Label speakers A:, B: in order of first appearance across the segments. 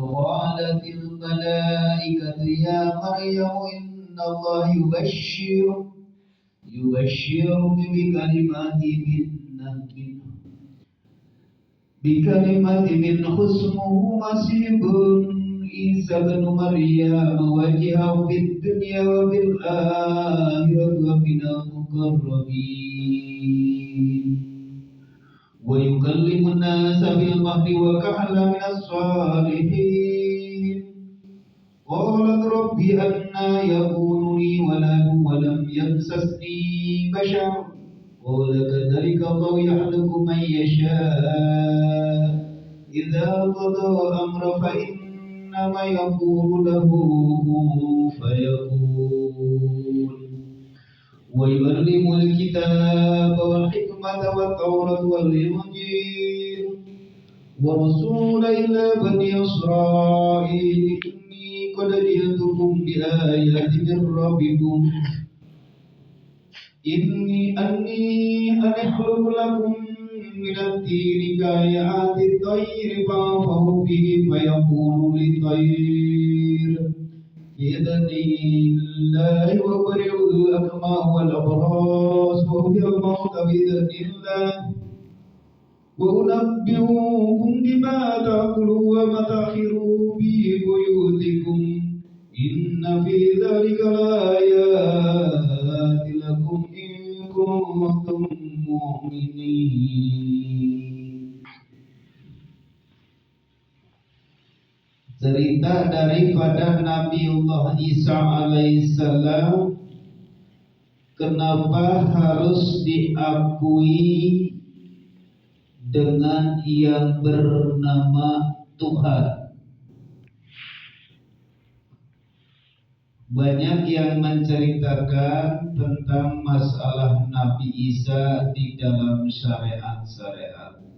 A: قالت الملائكة يا مريم إن الله يبشرك بكلمات منه اسمه مسيح عيسى بن مريم وجهه في الدنيا وفي الآخرة ومن المقربين ويكلم الناس في المهد وكهلا من الصالحين. قالت رب أنى يكون لي ولد ولم يمسسني بشر. قال كذلك الله يخلق من يشاء إذا قضى أمرا فإنما يقول له كن فيكون. ويعلم الكتاب والحكمة والتوراة والإنجيل ورسولا إلى بني إسرائيل إني قد جئتكم بآيات من ربكم إني أني أخلق لكم من الطين كهيئة الطير فأنفخ فيه فيكون للطير بإذن الله وأبرئ الأكمه والأبرص وأحيي الموتى بإذن الله وأنبئكم بما تأكلون وما تدخرون في بيوتكم إن في ذلك لآيات لكم إن كنتم مؤمنين. Cerita daripada Nabiullah Isa alaihissalam, kenapa harus diakui dengan yang bernama Tuhan? Banyak yang menceritakan tentang masalah Nabi Isa di dalam syariat-syariatnya.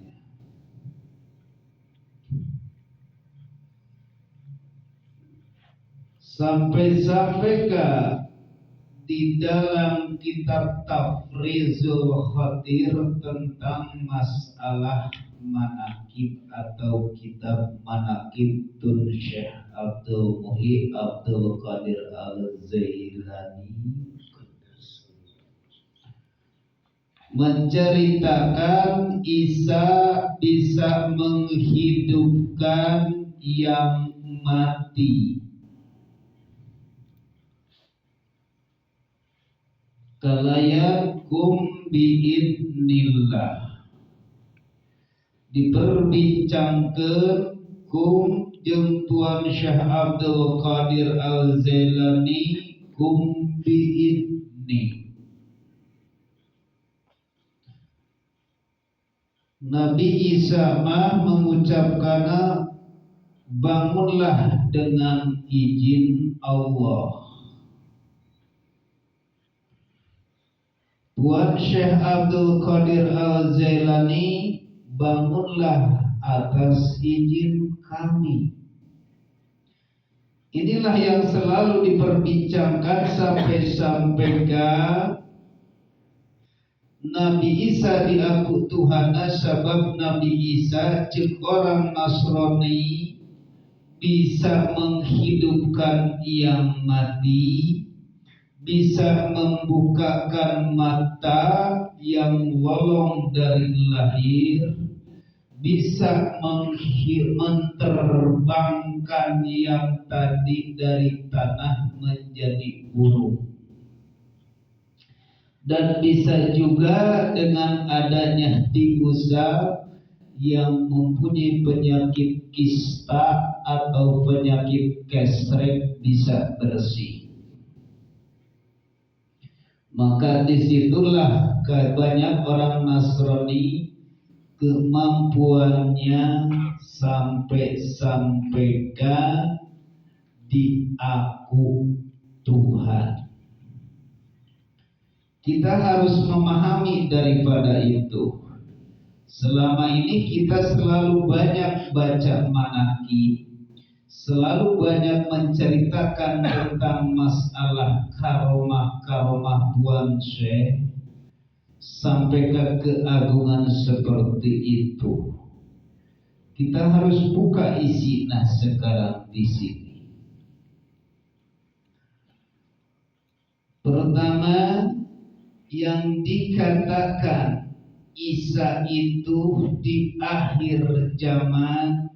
A: Sampai-sampai ke di dalam kitab Tafrizul Khatir tentang masalah manakib atau kitab Manakib Tun Syekh Abdul Muhyi Abdul Qadir Al-Zailani menceritakan Isa bisa menghidupkan yang mati. Kalayakum biidnillah, diperbincangkan kum jeung Tuan Syekh Abdul Qadir Al-Zailani kum biidni. Nabi Isa mah mengucapkan bangunlah dengan izin Allah. Tuan Syekh Abdul Qadir Al-Zailani, bangunlah atas izin kami. Inilah yang selalu diperbincangkan sampai-sampai ke Nabi Isa diaku Tuhan, sebab Nabi Isa cek orang Nasrani bisa menghidupkan yang mati, bisa membukakan mata yang lolong dari lahir, bisa menterbangkan yang tadi dari tanah menjadi burung. Dan bisa juga dengan adanya diusap yang mempunyai penyakit kista atau penyakit kesrek bisa bersih. Maka disitulah banyak orang Nasrani kemampuannya sampai-sampai ke diaku Tuhan. Kita harus memahami daripada itu. Selama ini kita selalu banyak baca manakib, selalu banyak menceritakan tentang masalah karomah-karomah Tuan Syekh sampai ke keagungan seperti itu. Kita harus buka isi, nah, sekarang di sini. Pertama, yang dikatakan Isa itu di akhir zaman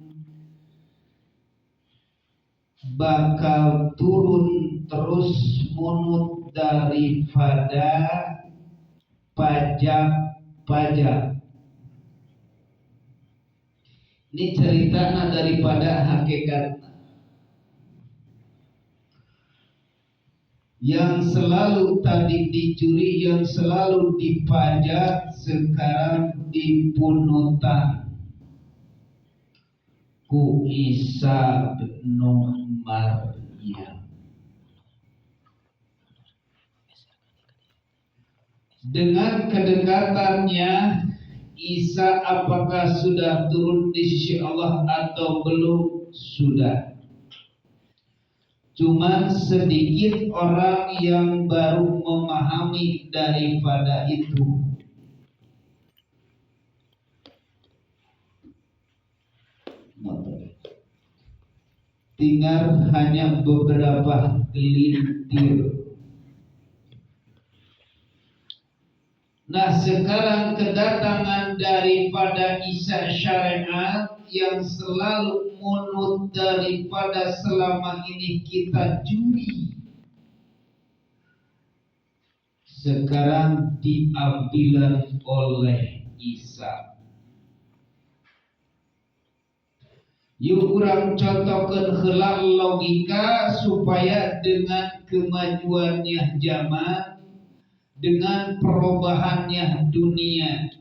A: bakal turun terus munut daripada pajak-pajak. Ini cerita daripada hakikat yang selalu tadi dicuri, yang selalu dipajak, sekarang dipunutan ku Isa bin Maryam. Dengan kedekatannya Isa, apakah sudah turun di sisi Allah atau belum? Sudah. Cuman sedikit orang yang baru memahami daripada itu. Tinggal hanya beberapa gelintir. Nah, sekarang kedatangan daripada Isa syariat yang selalu munut daripada selama ini kita curi, sekarang diambilan oleh Isa. Yuk kurang contohkan heula logika supaya dengan kemajuannya zaman, dengan perubahannya dunia,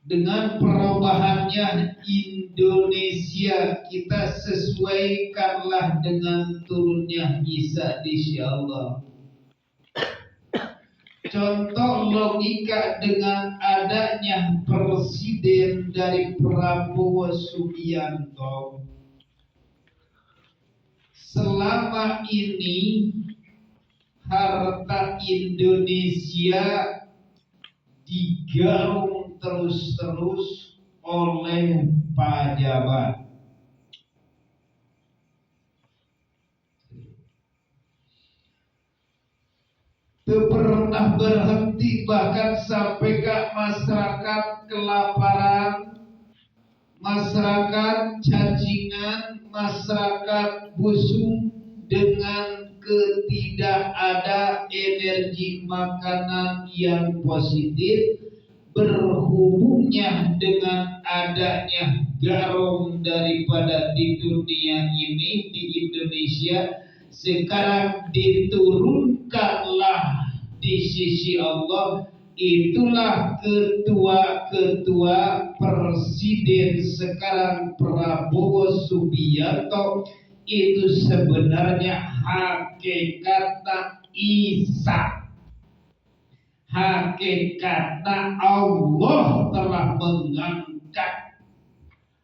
A: dengan perubahannya Indonesia, kita sesuaikanlah dengan turunnya Isa insyaallah. Contoh logika dengan adanya presiden dari Prabowo Subianto. Selama ini harta Indonesia digarung terus-terus oleh pejabat. Tidak pernah berhenti, bahkan sampai ke masyarakat kelaparan, masyarakat cacingan, masyarakat busung dengan ketidak ada energi makanan yang positif, berhubungnya dengan adanya garam daripada di dunia ini, di Indonesia sekarang diturunkanlah di sisi Allah. Itulah ketua-ketua presiden sekarang Prabowo Subianto itu sebenarnya hakikat Isa. Hakikatnya Allah telah mengangkat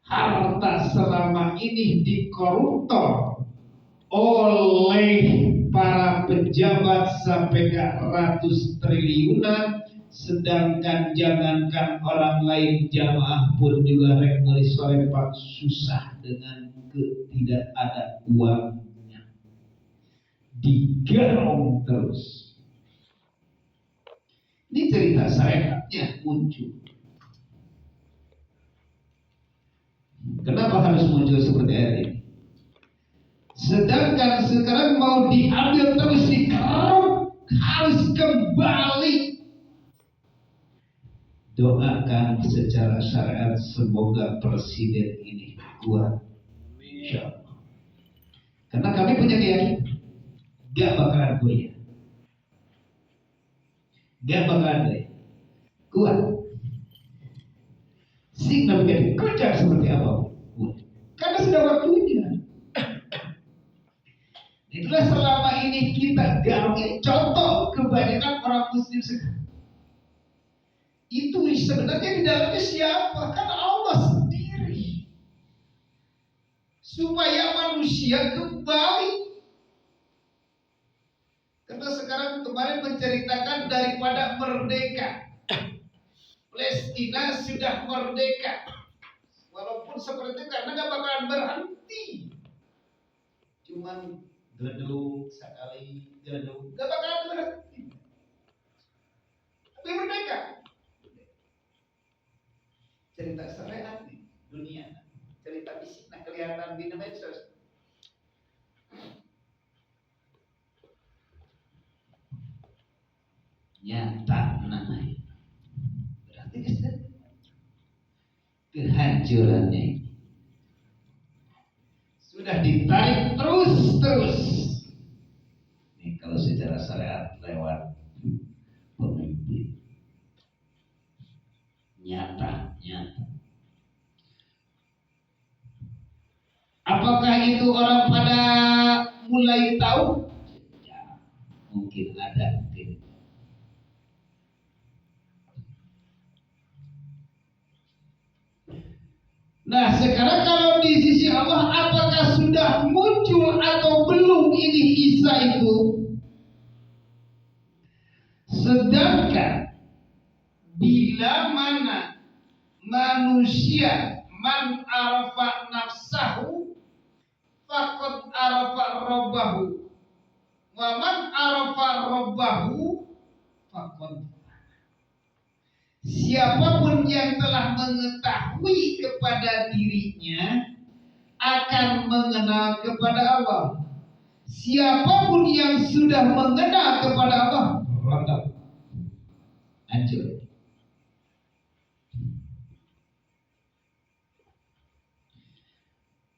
A: harta selama ini dikoruptor oleh para pejabat sampai ke ratus triliunan, sedangkan jangankan orang lain, jamaah pun juga rek meuli sorepak susah dengan ketidak ada uangnya, digerong terus. Ini cerita syariatnya muncul. Kenapa harus muncul seperti ayat ini? Sedangkan sekarang mau diambil terus dikeruk, harus kembali. Doakan secara syariat semoga presiden ini kuat. Insyaallah. Karena kami punya keyakinan, gak bakalan goyah, gak bakalan goyah, kuat. Sing nabi kerja seperti apa? Kuat. Karena sudah waktunya. Itulah selama ini kita garuk. Ini contoh kebanyakan orang muslim sekarang. Itu sebenarnya di dalamnya siapa? Karena Allah sendiri. Supaya manusia kembali. Karena sekarang kemarin menceritakan daripada merdeka. Palestina sudah merdeka. pun seperti itu karena gak bakalan berhenti. Cuman geleduk sekali, geleduk, gak bakalan berhenti. Tapi merdeka. Cerita syariat nih, dunia. Cerita fisik, nah kelihatan di medsos.
B: Nyata nah, berarti kehancurannya ini
A: sudah ditarik terus-terus.
B: Ini kalau secara syariat lewat pemimpin. Nyata, nyata.
A: Apakah itu orang pada mulai tahu?
B: Ya, mungkin ada, mungkin.
A: Nah sekarang kalau di sisi Allah, apakah sudah muncul atau belum ini Isa itu? Sedangkan bila mana manusia man arafa nafsahu faqad arafa rabbahu wa man arafa rabbahu faqad. Siapapun yang telah mengetahui kepada dirinya akan mengenal kepada Allah. Siapapun yang sudah mengenal kepada Allah, rontok,
B: hancur.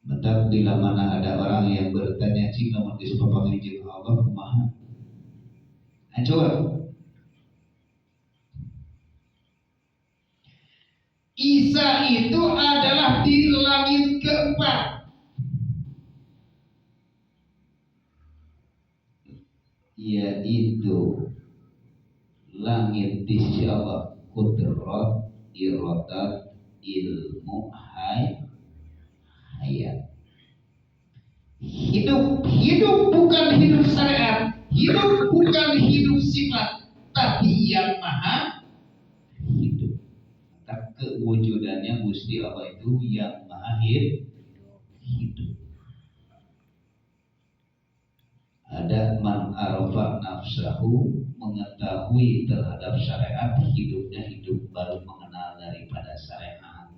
B: Mentak bila mana ada orang yang bertanya cing lamun geus papanggih jeung Allah kumaha? Hancur.
A: Isa itu adalah di langit keempat.
B: Yaitu langit di sisi Allah, kudrat, iradat, ilmu, hayat.
A: Hidup, hidup bukan hidup syariat, hidup bukan hidup sifat, tapi yang maha
B: hidup. Kewujudannya Gusti Allah itu yang maha hidup. Ada man arafa nafsahu, mengetahui terhadap syariat, hidupnya hidup baru mengenal daripada syariat.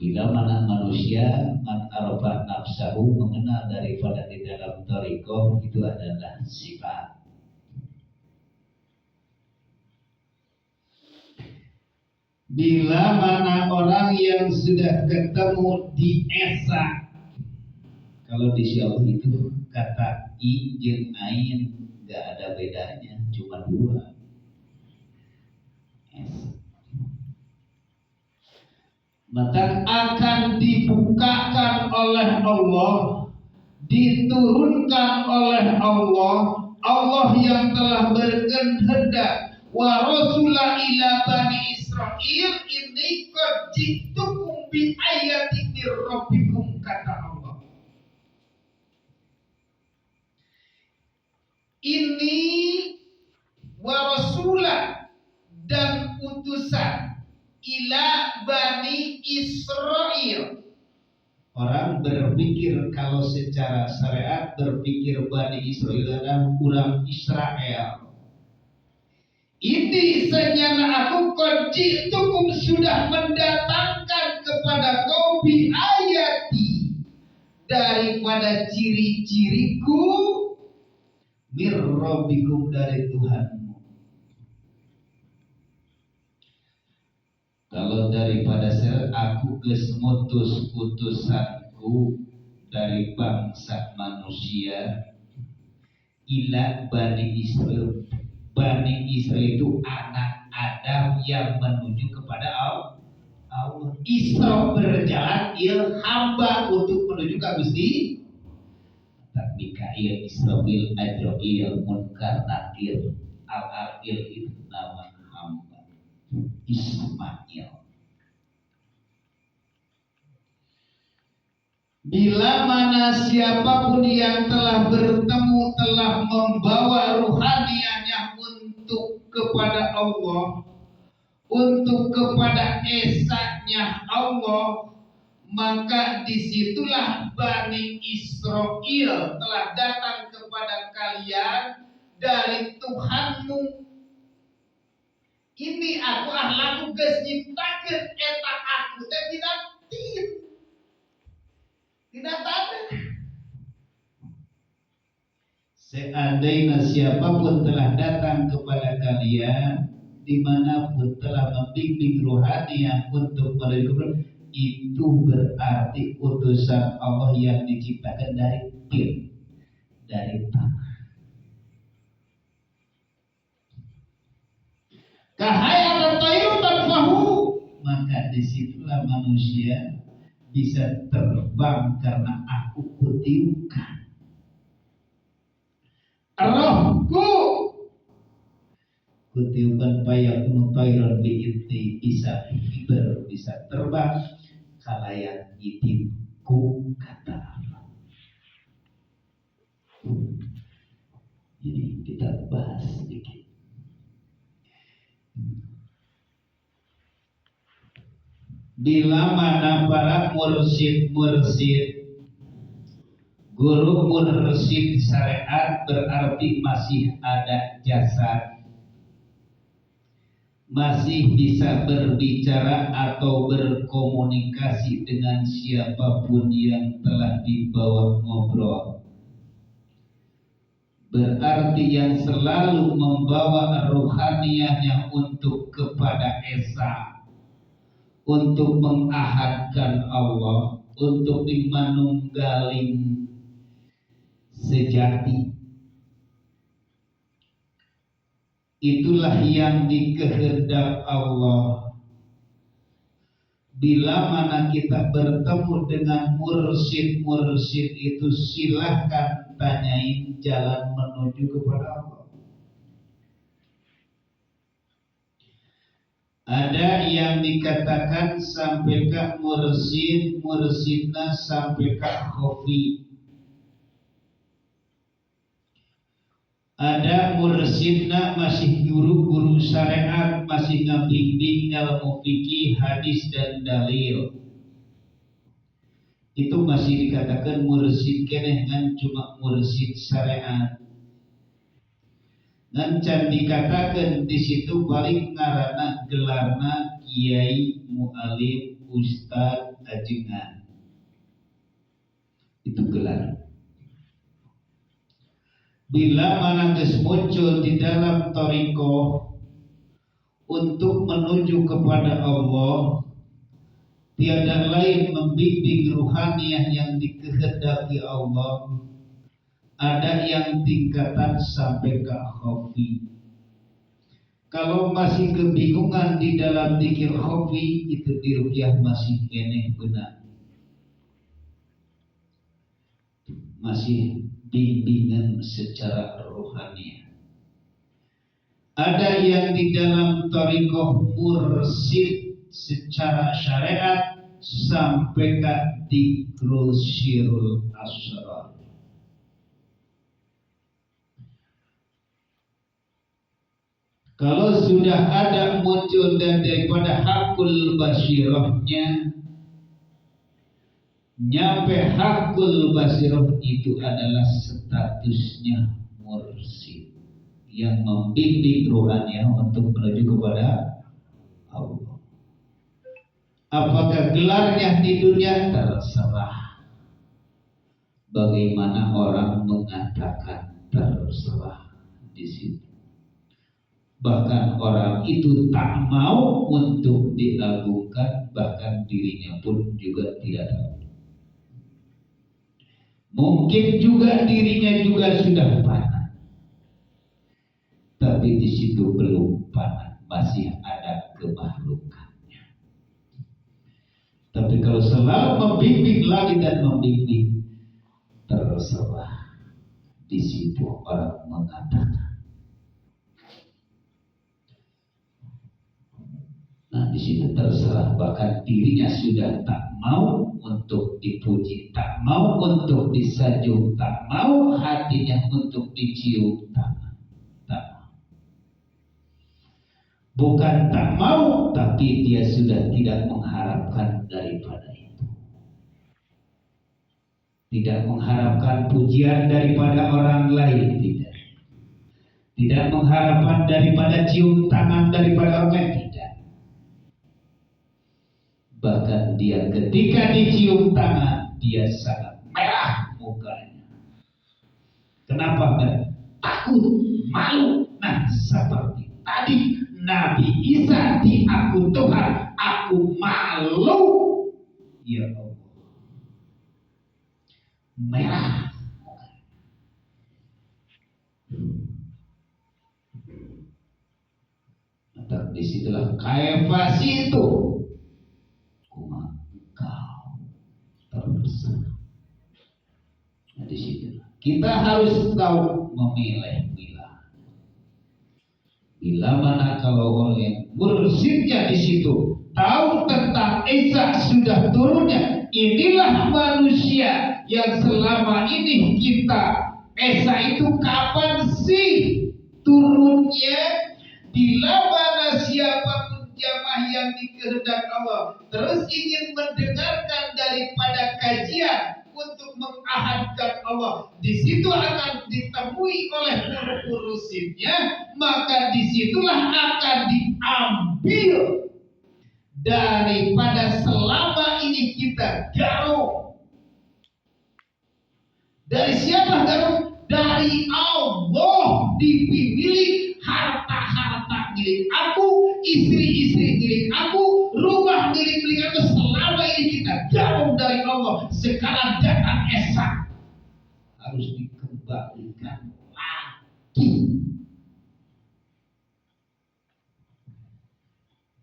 B: Bila mana manusia man arafa nafsahu, mengenal daripada di dalam thariqah, itu adalah sifat.
A: Bila mana orang yang sudah ketemu di Esa,
B: kalau di Syawal itu kata i jeung ain nggak ada bedanya, cuma dua. Es.
A: Maka akan dibukakan oleh Allah, diturunkan oleh Allah, Allah yang telah berkehendak wa rasula ila bani Israil inni qad jitukum bi ayatin mir rabbikum, kata Allah. Ini wa rasula dan utusan ila bani Israil.
B: Orang berpikir kalau secara syariat berpikir bani Israil adalah orang Israel.
A: Ini senyana aku qad jitukum sudah mendatangkan kepada kau bi ayati, daripada ciri-ciriku,
B: mir rabbikum, dari Tuhanmu. Kalau daripada syariat aku geus mutus utusanku dari bangsa manusia ila bani Israil. Bani Israel itu anak Adam yang menuju kepada Allah.
A: Isra berjalan il hamba untuk menuju ke Gusti.
B: Mikail, Israfil, Ajrail, Munkar, Nakir, Al-Aril itu nama hamba Ismail.
A: Bila mana siapapun yang telah bertemu telah membawa ruhaniahnya untuk kepada Allah, untuk kepada esanya Allah, Maka disitulah Bani Israel telah datang kepada kalian dari Tuhanmu. Ini aku ahlaku geus nyiptakeun eta aku teh tina tin. Tina tanah.
B: Seandainya siapapun telah datang kepada kalian, dimanapun telah membimbing ruhaniah untuk menuju, itu berarti utusan Allah yang diciptakan dari tin, dari tanah.
A: Kahayatan tayru tanfahu,
B: maka disitulah manusia bisa terbang karena aku kutiupkan
A: rohku,
B: kutiupkan payakunu tayran bi'idni, bisa hiber, bisa terbang kalayan idinku, kata Allah. Ini kita bahas sedikit. Bila mana para mursyid-mursyid, guru mursyid syariat berarti masih ada jasad, masih bisa berbicara atau berkomunikasi dengan siapapun yang telah dibawa ngobrol. Berarti yang selalu membawa ruhaniahnya untuk kepada Esa, untuk mengahadkan Allah, untuk dimanunggaling sejati. Itulah yang dikehendak Allah. Bila mana kita bertemu dengan mursyid-mursyid itu, silahkan tanyain jalan menuju kepada Allah. Ada yang dikatakan sampai ke mursyid, mursyidna sampai ke khofi. Ada mursyidna masih guru-guru syariat, masih ngabimbing ilmu fikih, hadis dan dalil. Itu masih dikatakan mursyid keneh, ngan cuma mursyid syariat. Ngan can dikatakan di situ paling ngarana gelarna kiai, mualim, ustad, ajengan. Itu gelar. Bila mana geus muncul di dalam thariqah untuk menuju kepada Allah, tiada lain membimbing ruhaniah yang dikehendaki Allah. Ada yang tingkatan sampai ke khofi. Kalau masih kebingungan di dalam dzikir khofi, itu diruqyah masih keneh benar, masih bimbingan secara rohani. Ada yang di dalam thariqah mursyid secara syariat sampai ke dzikrul sirul asrar. Kalau sudah ada muncul dan daripada hakul basirahnya, nyampe hakul basirah itu adalah statusnya mursyid yang membimbing rohaniah untuk menuju kepada Allah. Apakah gelarnya di dunia? Terserah. Bagaimana orang mengatakan terserah di situ. Bahkan orang itu tak mau untuk diagungkan, bahkan dirinya pun juga tidak tahu. Mungkin juga dirinya juga sudah panah, tapi di situ belum panah, masih ada kemakhlukannya. Tapi kalau selalu membimbing lagi dan membimbing, terserah. Di situ orang mengatakan. Nah, di situ terserah, bahkan dirinya sudah tak mau untuk dipuji, tak mau untuk disanjung, tak mau hatinya untuk dicium, tak mau. Bukan tak mau, tapi dia sudah tidak mengharapkan daripada itu. Tidak mengharapkan pujian daripada orang lain, tidak. Tidak mengharapkan daripada cium tangan daripada orang lain, tidak. Bahkan dia ketika dicium tangan, dia sangat merah mukanya. Kenapa? Takut, malu. Nah, seperti tadi Nabi Isa diaku Tuhan, aku malu. Ya Allah. Merah. Maka disitulah Kayafas itu kuma engkau terserah. Nah, disitulah kita harus tahu memilah-milah. Bila mana kalau orang yang mursyidnya di situ tahu tentang Isa sudah turunnya, inilah manusia yang selama ini kita Esa itu kapan sih turunnya? Bila mana siapapun jamaah yang dikehendak Allah terus ingin mendengarkan daripada kajian untuk mengahadkan Allah, di situ akan ditemui oleh guru-guru, maka disitulah akan diambil daripada selama ini kita garuk. Dari siapa garuk? Dari Allah dipilih harta-harta milik aku, istri-istri milik aku, rumah milik aku. Selama ini kita jauh dari Allah. Sekarang datang Esa, harus dikembalikan lagi.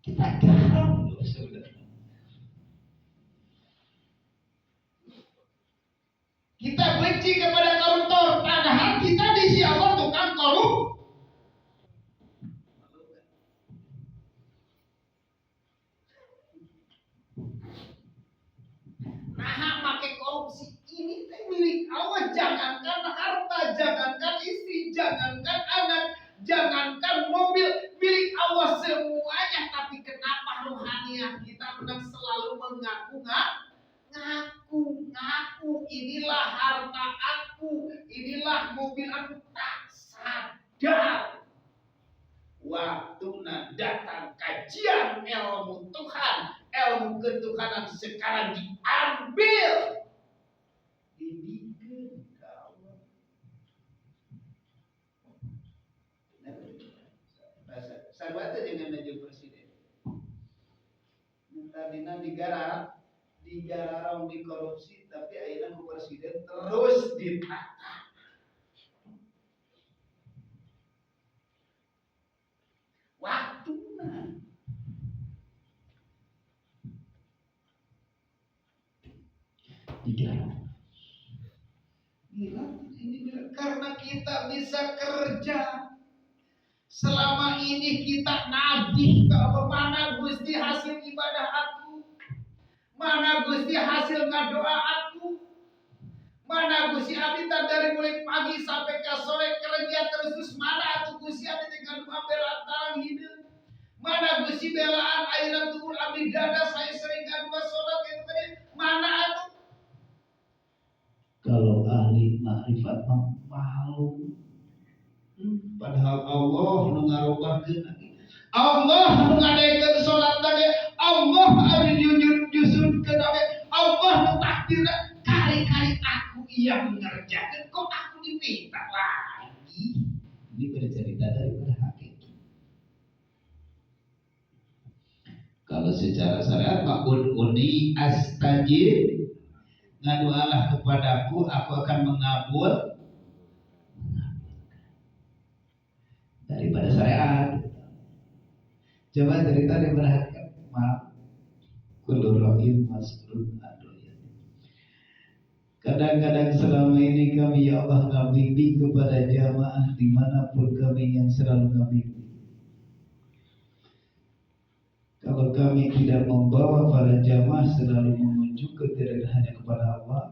B: Kita garong, saudara. Kita benci kepada koruptor, padahal kita di siapa tukang korup. Nah, make korupsi ini teh milik Allah. Jangankan harta, jangankan istri, jangankan anak, jangankan mobil, milik Allah semuanya. Tapi kenapa rohaniah kita menang selalu mengaku ngaku inilah harta aku, inilah mobil aku, tak sadar. Waktu datang kajian ilmu Tuhan, ilmu ketuhanan sekarang diambil, dibikin ke Allah. Sarwata jangan aja presiden. Tadina digarap, digararong dikorupsi, tapi akhirnya ku presiden terus ditata. Waktuna digarap. Gila, ini karena kita bisa kerja. Selama ini kita nagih ke apa, mana Gusti hasil ibadah aku, mana Gusti hasil ngadoa aku, mana Gusti abdi dari mulai pagi sampai ke sore kerja terus, mana atuh Gusti abdi teh ngadoa belantarang hidup, mana Gusti belaan ayeuna tuur abdi dada saya sering ngadoa salat gitu kan, mana atuh. Kalau ahli makrifat mah malu. Padahal Allah nu ngarobahkeun, Allah nu ngadaekeun salat teh, Allah anu nyusunkeun teh, Allah nu takdirna. Kali-kali aku yang mengerjakan kok aku diminta lagi. Ini bercerita daripada hakiki. Kalau secara syariat makun uni astajib, ngadualah kepadaku, aku akan mengabul daripada syariat. Coba cerita daripada hakikat. Maaf, kullu ra'in mas'ulun an ru'yati. Kadang-kadang selama ini kami ya Allah ngabimbing kepada jamaah dimanapun kami yang selalu ngabimbing. Kalau kami tidak membawa para jamaah selalu menunjukkan tidak hanya kepada Allah,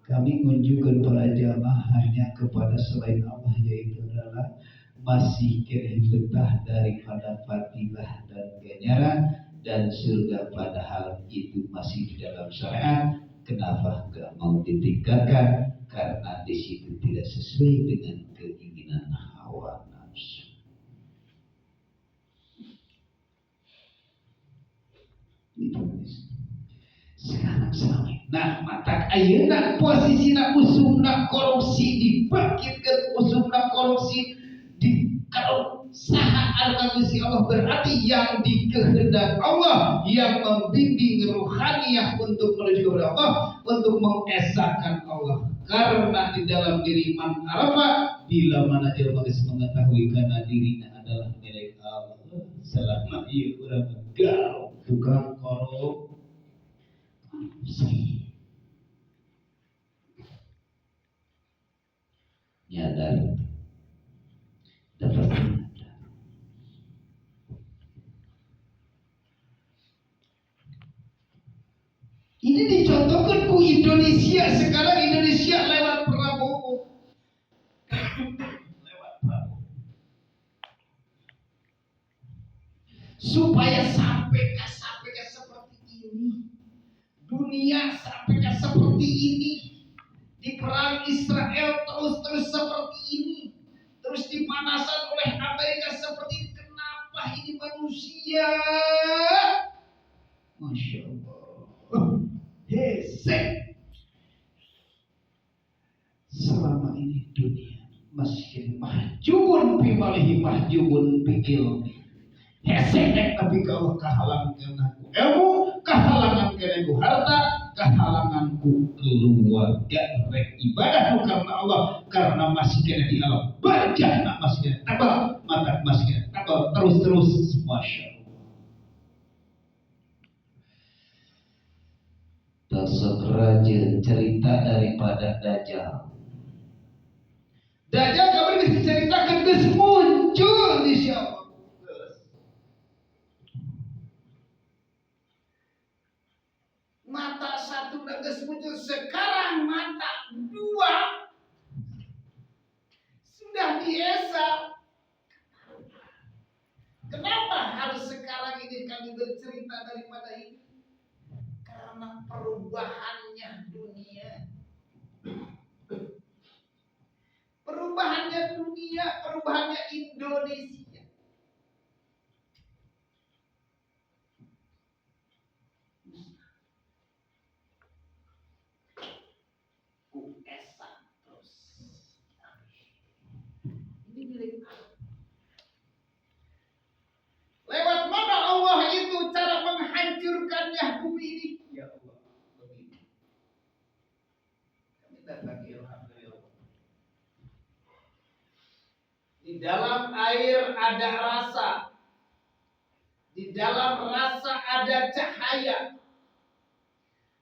B: kami menunjukkan para jamaah hanya kepada selain Allah, yaitu adalah masih kena betah daripada fadilah dan ganjaran dan surga, padahal itu masih di dalam syariat. Kenapa gak mau ditingkatkan? Karena di situ tidak sesuai dengan keinginan hawa nafsu. Itu sekarang selama. Nah, matak ayeuna posisina usumna korupsi dibangkitkeun, usumna korupsi di kalau saha anu Gusti Allah berarti yang dikehendak Allah yang membimbing ruhaniyah untuk menuju kepada Allah, untuk mengesahkan Allah. Karena di dalam diri man arafa bila mana jelema geus mengetahui karena dirinya adalah milik Allah. Selama ieu urang galau tukang korupsi. Nyadar dapat nyadar.
A: Ini dicontohkan ku Indonesia sekarang. Indonesia lewat Prabowo, lewat Prabowo, supaya sampai ke seperti ini, dunia sampai ke seperti ini, di perang Israel terus-terus seperti ini, terus dipanasan oleh Amerika seperti ini. Kenapa ini manusia? Masya Allah, hesek. Selama ini dunia masih mahjubun bi malihi mahjubun bi ilmi. Hesek tapi kalau kahalangan ku ilmu, kahalangan ku harta, kahalangan ku keluarga, rek ibadah karena Allah, karena masih kena di alam barzah, masih kena tabal, mata masih kena tabal terus-terus. Masya Allah.
B: Tasok cerita daripada Dajjal.
A: Dajjal kabar geus diceritakan geus muncul di siapa? Mata satu geus muncul, sekarang mata dua sudah biasa. Kenapa harus sekarang ini kami bercerita daripada ini? Karena perubahannya dunia. Perubahannya dunia, perubahannya Indonesia. Esa terus. Ini milik Allah. Lewat mana Allah itu cara menghancurkannya bumi ini? Ya Allah, begini. Kami datang ilham dari Allah. Di dalam air ada rasa. Di dalam rasa ada cahaya.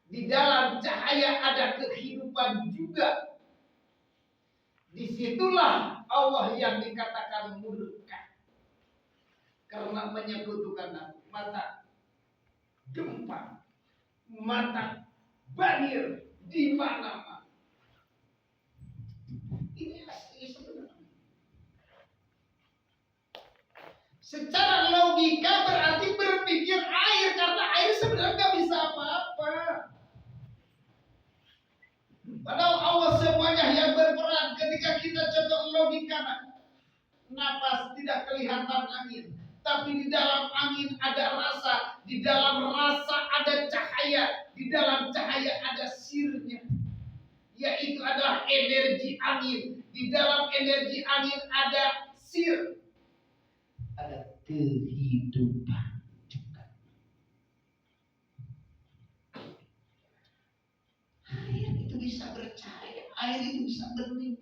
A: Di dalam cahaya ada kehidupan juga. Disitulah Allah yang dikatakan murka. Karena menyekutukan mata gempa, mata banjir di mana-mana. Ini asli sebenarnya. Secara logika berarti berpikir air, karena air sebenarnya nggak bisa apa-apa. Padahal Allah semuanya yang berperan. Ketika kita contoh logika, napas tidak kelihatan angin, tapi di dalam angin ada rasa, di dalam rasa ada cahaya, di dalam cahaya ada sirnya, yaitu adalah energi angin. Di dalam energi angin ada sir, ada kehidupan juga. Air itu bisa bercahaya, air itu bisa bening.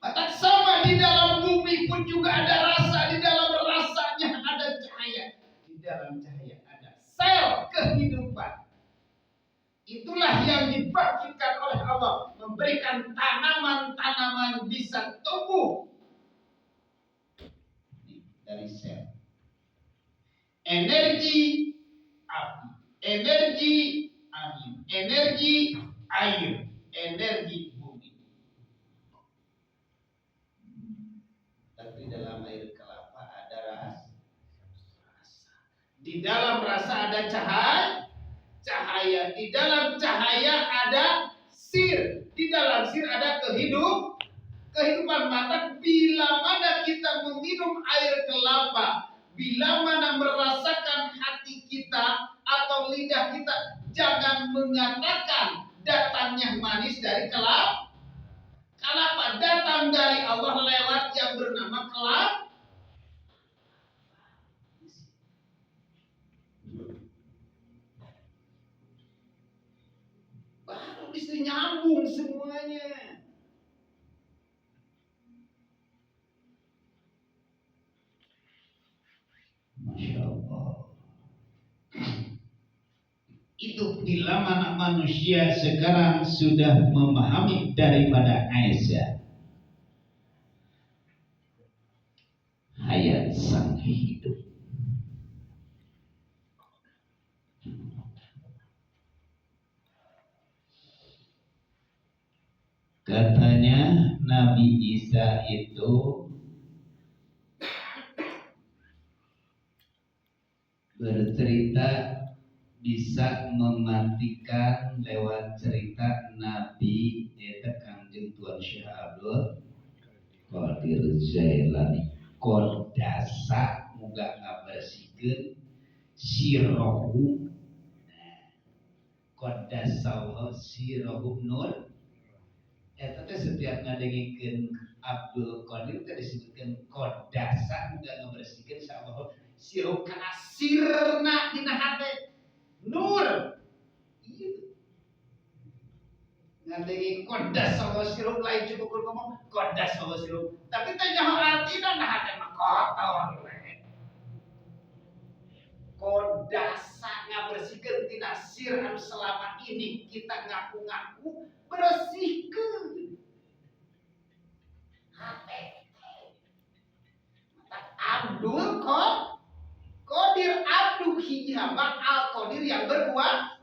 A: Maka sama di dalam bumi pun juga ada rasa, di dalam rasanya ada cahaya, di dalam cahaya ada sel kehidupan. Itulah yang dibangkitkan oleh Allah, memberikan tanaman-tanaman bisa tumbuh dari sel. Energi api, energi angin, energi air, energi bumi. Tapi dalam air kelapa ada rasa. Di Di dalam rasa ada cahaya, cahaya. Di dalam cahaya ada sir. Di dalam sir ada kehidupan. Maka bila mana kita meminum air kelapa, bila mana merasakan hati kita atau lidah kita, jangan mengatakan datangnya manis dari kelapa. Kelapa datang dari Allah lewat yang bernama kelapa. Baru bisa nyambung semuanya.
B: Masya Allah. Itu bila mana manusia sekarang sudah memahami daripada Aisyah hayat sang hidup. Katanya Nabi Isa itu bercerita bisa mematikan lewat cerita Nabi eta Kangjeng Tuan Syekh Abdul Qadir Jailani. Kodasa muga ngabersihkeun sirohu. Kodasa sirohu nur. Eta teh setiap ngadengikeun Abdul Qadir teh disebutkeun kodasa muga ngabersihkeun sawahu sirohu kana sirna dina hate. Nur. Iya. Ngadengin kodas sama sirup lain cukup ngomong kodas sama sirup. Tapi teh nyaho artina nah hate mah kotor we. Kodasa ngabersihkeun tina sir anu selama ini kita ngaku-ngaku bersihkeun. Hate. Mata Abdul Qadir Abdu hiji hamba Al Qadir yang berkuasa.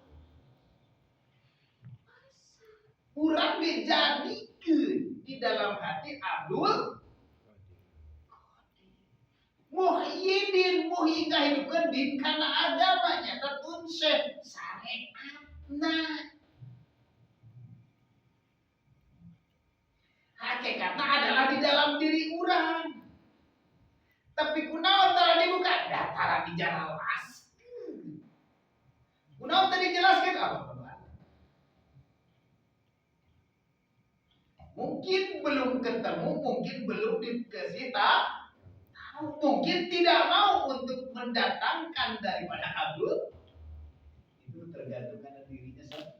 B: Urang dijadikeun di dalam hati Abdul Qadir. Muhyiddin muhyi ngahidupkeun din kana agamanya tetun syekh syariatna. Hakikatna adalah di dalam diri urang. Tapi kunaon tara dibuka? Datara dijelaskeun. Kunaon tadi dijelaskeun apa? Mungkin belum ketemu, mungkin belum dikasih tahu, mungkin tidak mau untuk mendatangkan daripada Abdul. Itu tergantung karena dirinya sendiri.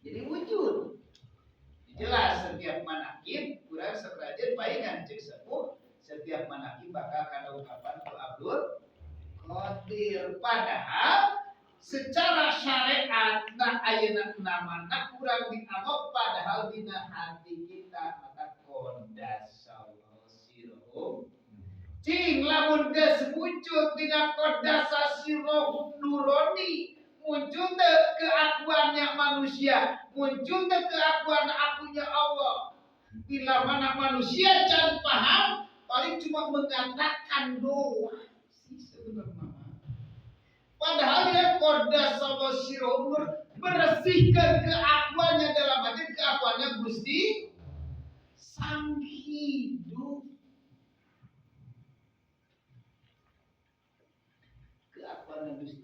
B: Jadi wujud. Jelas setiap manakib kurang seprajen palingan cek sepuh setiap manakib bakal kana ungkapan ku Abdul Qadir. Padahal secara syariat na ayeuna namana kurang dianggap padahal dina hati kita maka kodasallahu sirruhum. Cing lamun geus muncul dina kodasa sirruhum nuroni, muncul teu keakuannya manusia, muncul teu keakuan akunya Allah. Bila mana manusia can paham, paling cuma mengatakan doa sih sebenarnya. Padahal dia kodasallahu sirruhum bersihkan keakuannya dalam hati keakuannya Gusti Sang Hidup. Keakuannya Gusti.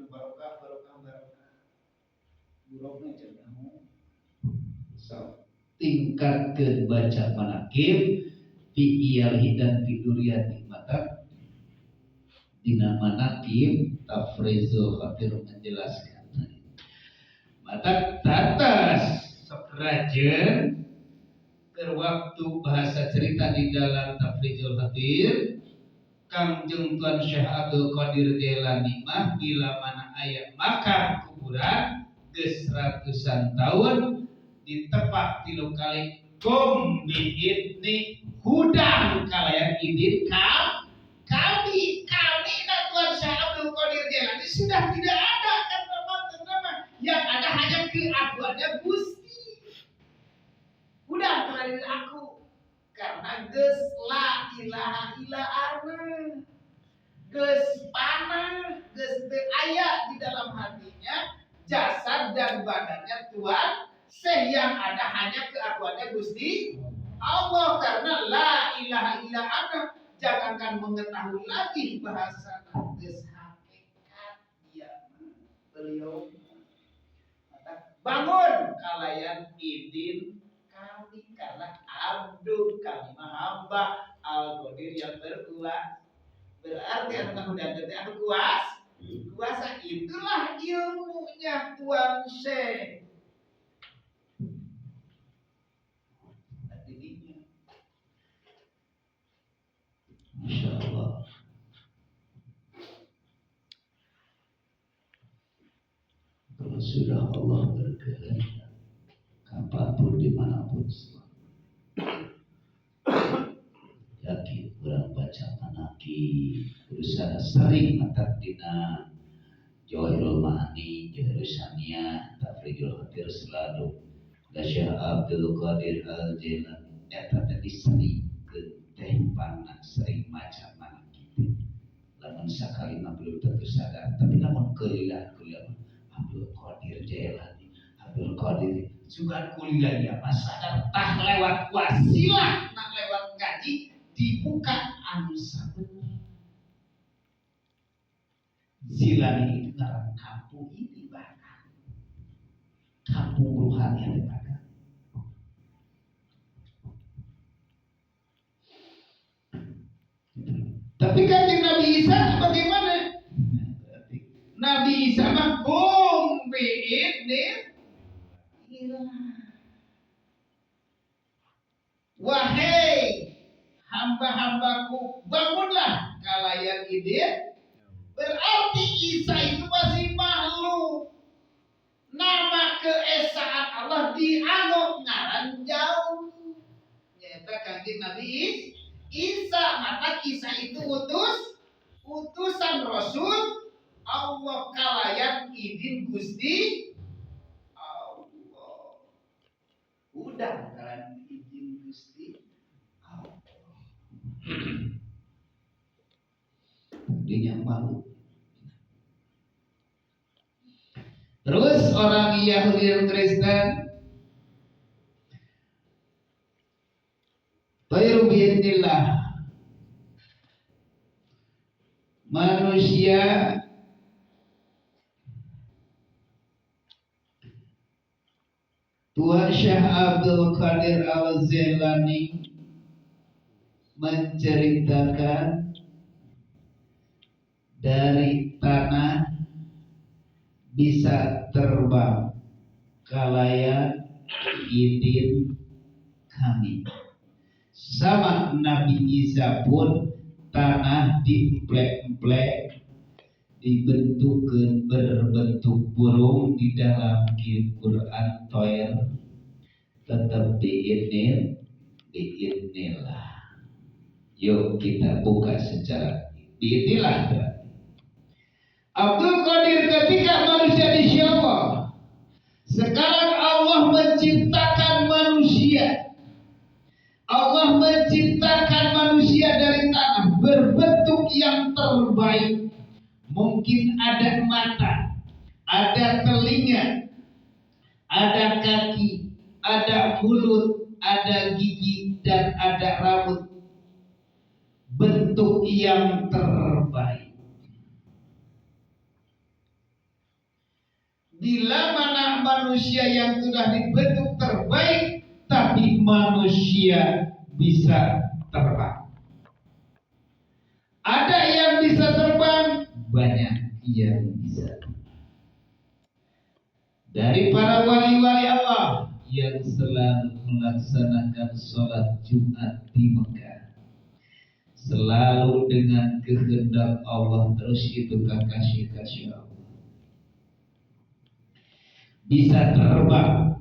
B: Barokah barokah barokah buruknya cenah. So, tingkatkeun baca manakib fi iyalihi dan fi duriyati mata dina manakib Tafrizul Khatir menjelaskan mata tatas seprajen keur waktu bahasa cerita di dalam Tafrizul Khatir Kangjeng Tuan Syekh Abdul Qadir Jailani mah bila mana aya makam kuburan geus ratusan tahun ditepak 3 kali kum biidni hudang kalayan idin kami kami na Tuan Syekh Abdul Qadir Jailani sudah tidak ada kan teman-teman, yang ada hanya keakuannya Gusti.
A: Udah kenalin aku karena geus la ilaha illa ana, geus panah, geus teu aya di dalam hatinya jasad dan badannya Tuhan Syekh, yang ada hanya keakuannya Gusti Allah karena la ilaha illa ana. Jangankan mengetahui lagi bahasa, geus hakikat dia beliau. Bangun kalayan idin kami karena abdu kami hamba al-qadir yang berkuasa. Berarti anu udah ngerti anu kuasa itulah ilmunya Tuan Syekh.
B: Masya Allah. Kalau sudah Allah berkehendak, kapanpun dimanapun selalu. Yakin kurang baca manaki, berusaha sering matak dina Jawahirul Ma'ani, Jawahirul Saniyah, Tafrijul Khatir selalu. Syekh Abdul Qadir Al-Jailani eta tadi sering teh panas sering maca manaki teh. Lamun sakali mah belum tentu sadar, tapi lamun kelilah kuliah Abdul Qadir Jailani, Abdul Qadir sugan kuliah ya mas sadar tah lewat wasilah nak lewat ngaji dibuka anu sabenerna. Jilani itu ngaran kampung ini, bahkan kampung ruhani ada pada.
A: Tapi kan Nabi Isa bagaimana? Nabi Isa mah hum bi'idnillah. Wahai hamba-hambaku, bangunlah kalayan idin. Berarti Isa itu masih makhluk. Nama keesaan Allah dianggap ngaran jauh. Nyata Kanjeng Nabi Isa, maka Isa itu utusan Rasul Allah kalayan idin Gusti Allah. Udah kalayan idin Gusti Allah.
B: Dia malu. Terus orang Yahudi dan Kristen, Tairu biidnillah, manusia Tuhan Syekh Abdul Qadir Al-Jailani menceritakan dari tanah bisa terbang kalayan idin kami. Sama Nabi Isa pun tanah diemplek-emplek dibentukkan berbentuk burung di dalam Quran Toir, tetap diidnillah. Yuk kita buka secara diidnillah berarti.
A: Abdul Qadir ketika manusia di Syawal, sekarang Allah menciptakan manusia. Allah menciptakan manusia dari tanah berbentuk yang terbaik. Mungkin ada mata, ada telinga, ada kaki, ada mulut, ada gigi, dan ada rambut. Bentuk yang terbaik. Bila mana manusia yang sudah dibentuk terbaik, tapi manusia bisa terbang. Ada yang bisa terbang,
B: banyak yang bisa. Dari para wali-wali Allah yang selalu melaksanakan sholat Jumat di Mekah, selalu dengan kehendak Allah terus itu kasih-kasih Allah. Bisa terbang.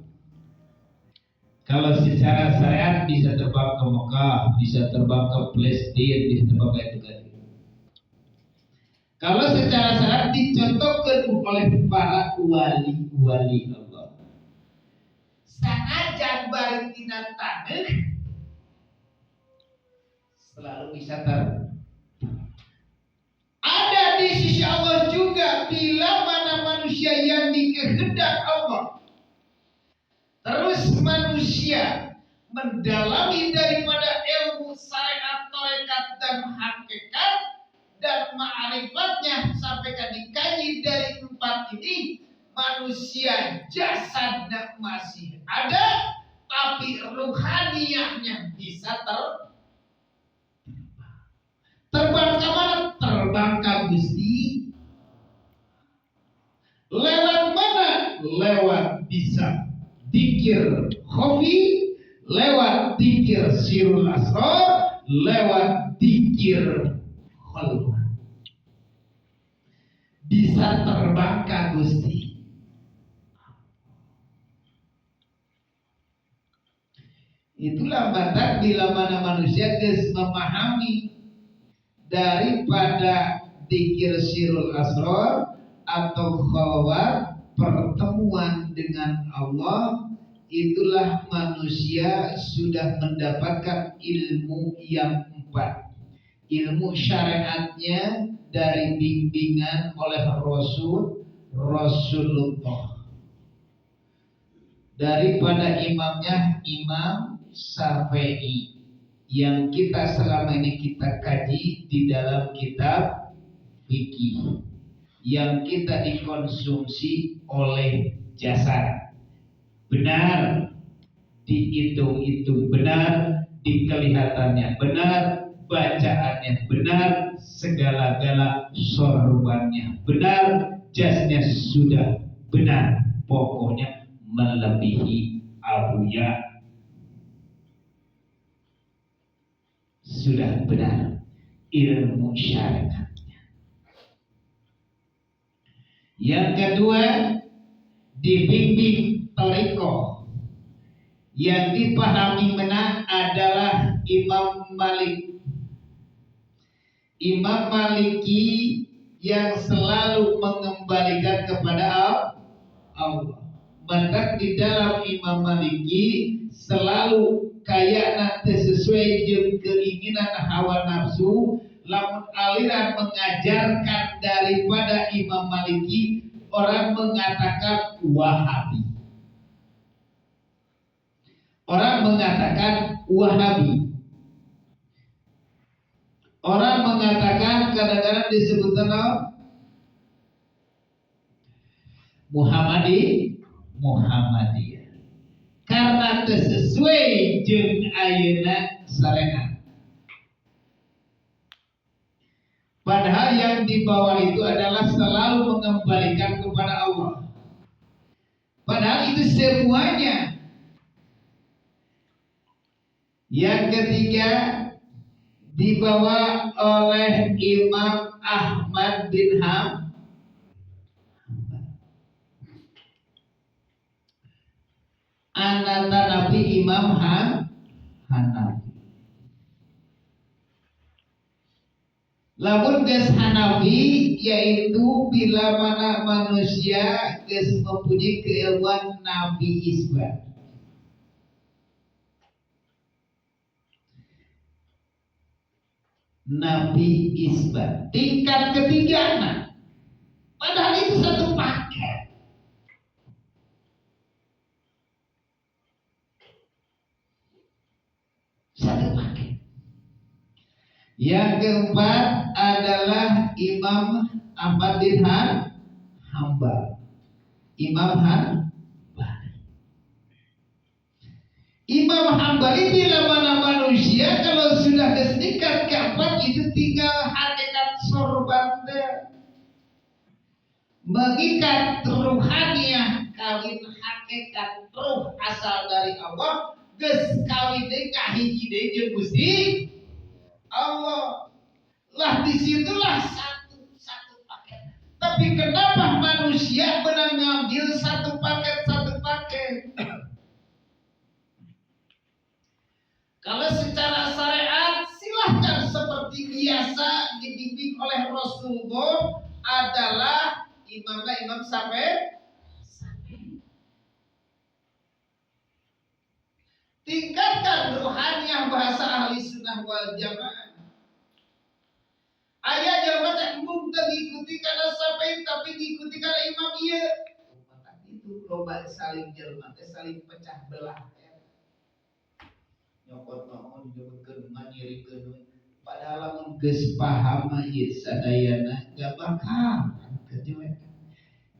B: Kalau secara syariat bisa terbang ke Mekah, bisa terbang ke Palestina, bisa terbang ke itu kan. Kalau secara syariat dicontohkan oleh para wali-wali Allah.
A: Sanajan Sanajan bari tina taneuh selalu bisa ada di sisi Allah juga bila mana manusia yang dikehendak Allah. Terus manusia mendalami daripada ilmu syariat, tarekat dan hakikat dan ma'rifatnya sampai dikaji dari empat ini, manusia jasadnya masih ada tapi ruhaniyahnya bisa terbang ke mana? Terbang ke Gusti. Lewat mana? Lewat bisa dikir khofi, lewat dikir sirul asrar, lewat dikir khalwat. Bisa terbang ke Gusti. Itulah batak bila mana manusia geus memahami daripada dikir sirul asrar atau khalwat, pertemuan dengan Allah, itulah manusia sudah mendapatkan ilmu yang empat. Ilmu syariatnya dari bimbingan oleh Rasulullah. Daripada imamnya Imam Syafi'i yang kita selama ini kita kaji di dalam kitab fikih yang kita dikonsumsi oleh jasad. Benar, dihitung-hitung benar, dikelihatannya benar, bacaannya benar, segala-gala sorbannya benar, jasnya sudah benar, pokoknya melebihi Abuya sudah benar ilmu syariatnya. Yang kedua, dibimbing thariqah. Yang dipahami menang adalah Imam Malik. Imam Maliki yang selalu mengembalikan kepada Allah. Maka di dalam Imam Maliki selalu kayak nanti sesuai jeung keinginan hawa nafsu. Lamun aliran mengajarkan daripada Imam Maliki, orang mengatakan Wahabi. Orang mengatakan Wahabi. Orang mengatakan kadang-kadang disebutkan Muhammadiyah. Karena sesuai jeung ayeuna syariat. Padahal yang dibawa itu adalah selalu mengembalikan kepada Allah. Padahal itu semuanya. Yang ketiga dibawa oleh Imam Ahmad bin Hanbal. Anata Nabi Imam Hanafi. Lamun geus Hanafi yaitu bila mana manusia geus mempunyai keilmuan Nabi Isbat. Nabi Isbat tingkat ketiga, nah. Padahal itu satu paket. Satu paket. Yang keempat adalah Imam Ahmad bin Hanbal. Imam Hanbal. Imam Hanbali bila mana manusia kalau sudah ke tingkat keempat itu tinggal hakikat sorban mengikat ruhaniah kawin hakikat ruh asal dari Allah geus kawin deui kahiji deui jeung Gusti Allah. Lah disitulah satu paket. Tapi kenapa manusia benar ngambil satu paket? Kalau secara syariat silahkan seperti biasa dibimbing oleh Rasulullah adalah imamnya Imam Syafi'i. Tingkatkan ruhaniah bahasa ahli sunnah wal jamaah. Aya jelema teh embung teu ngikuti kana Syafi'i tapi ngikuti kana imam ieu. Itu loba saling jelema teh saling pecah belah. Nyokot naon dijebutkeun nganyirikeun, padahal lamun geus paham ieu sadayana gak bakal kejelekan.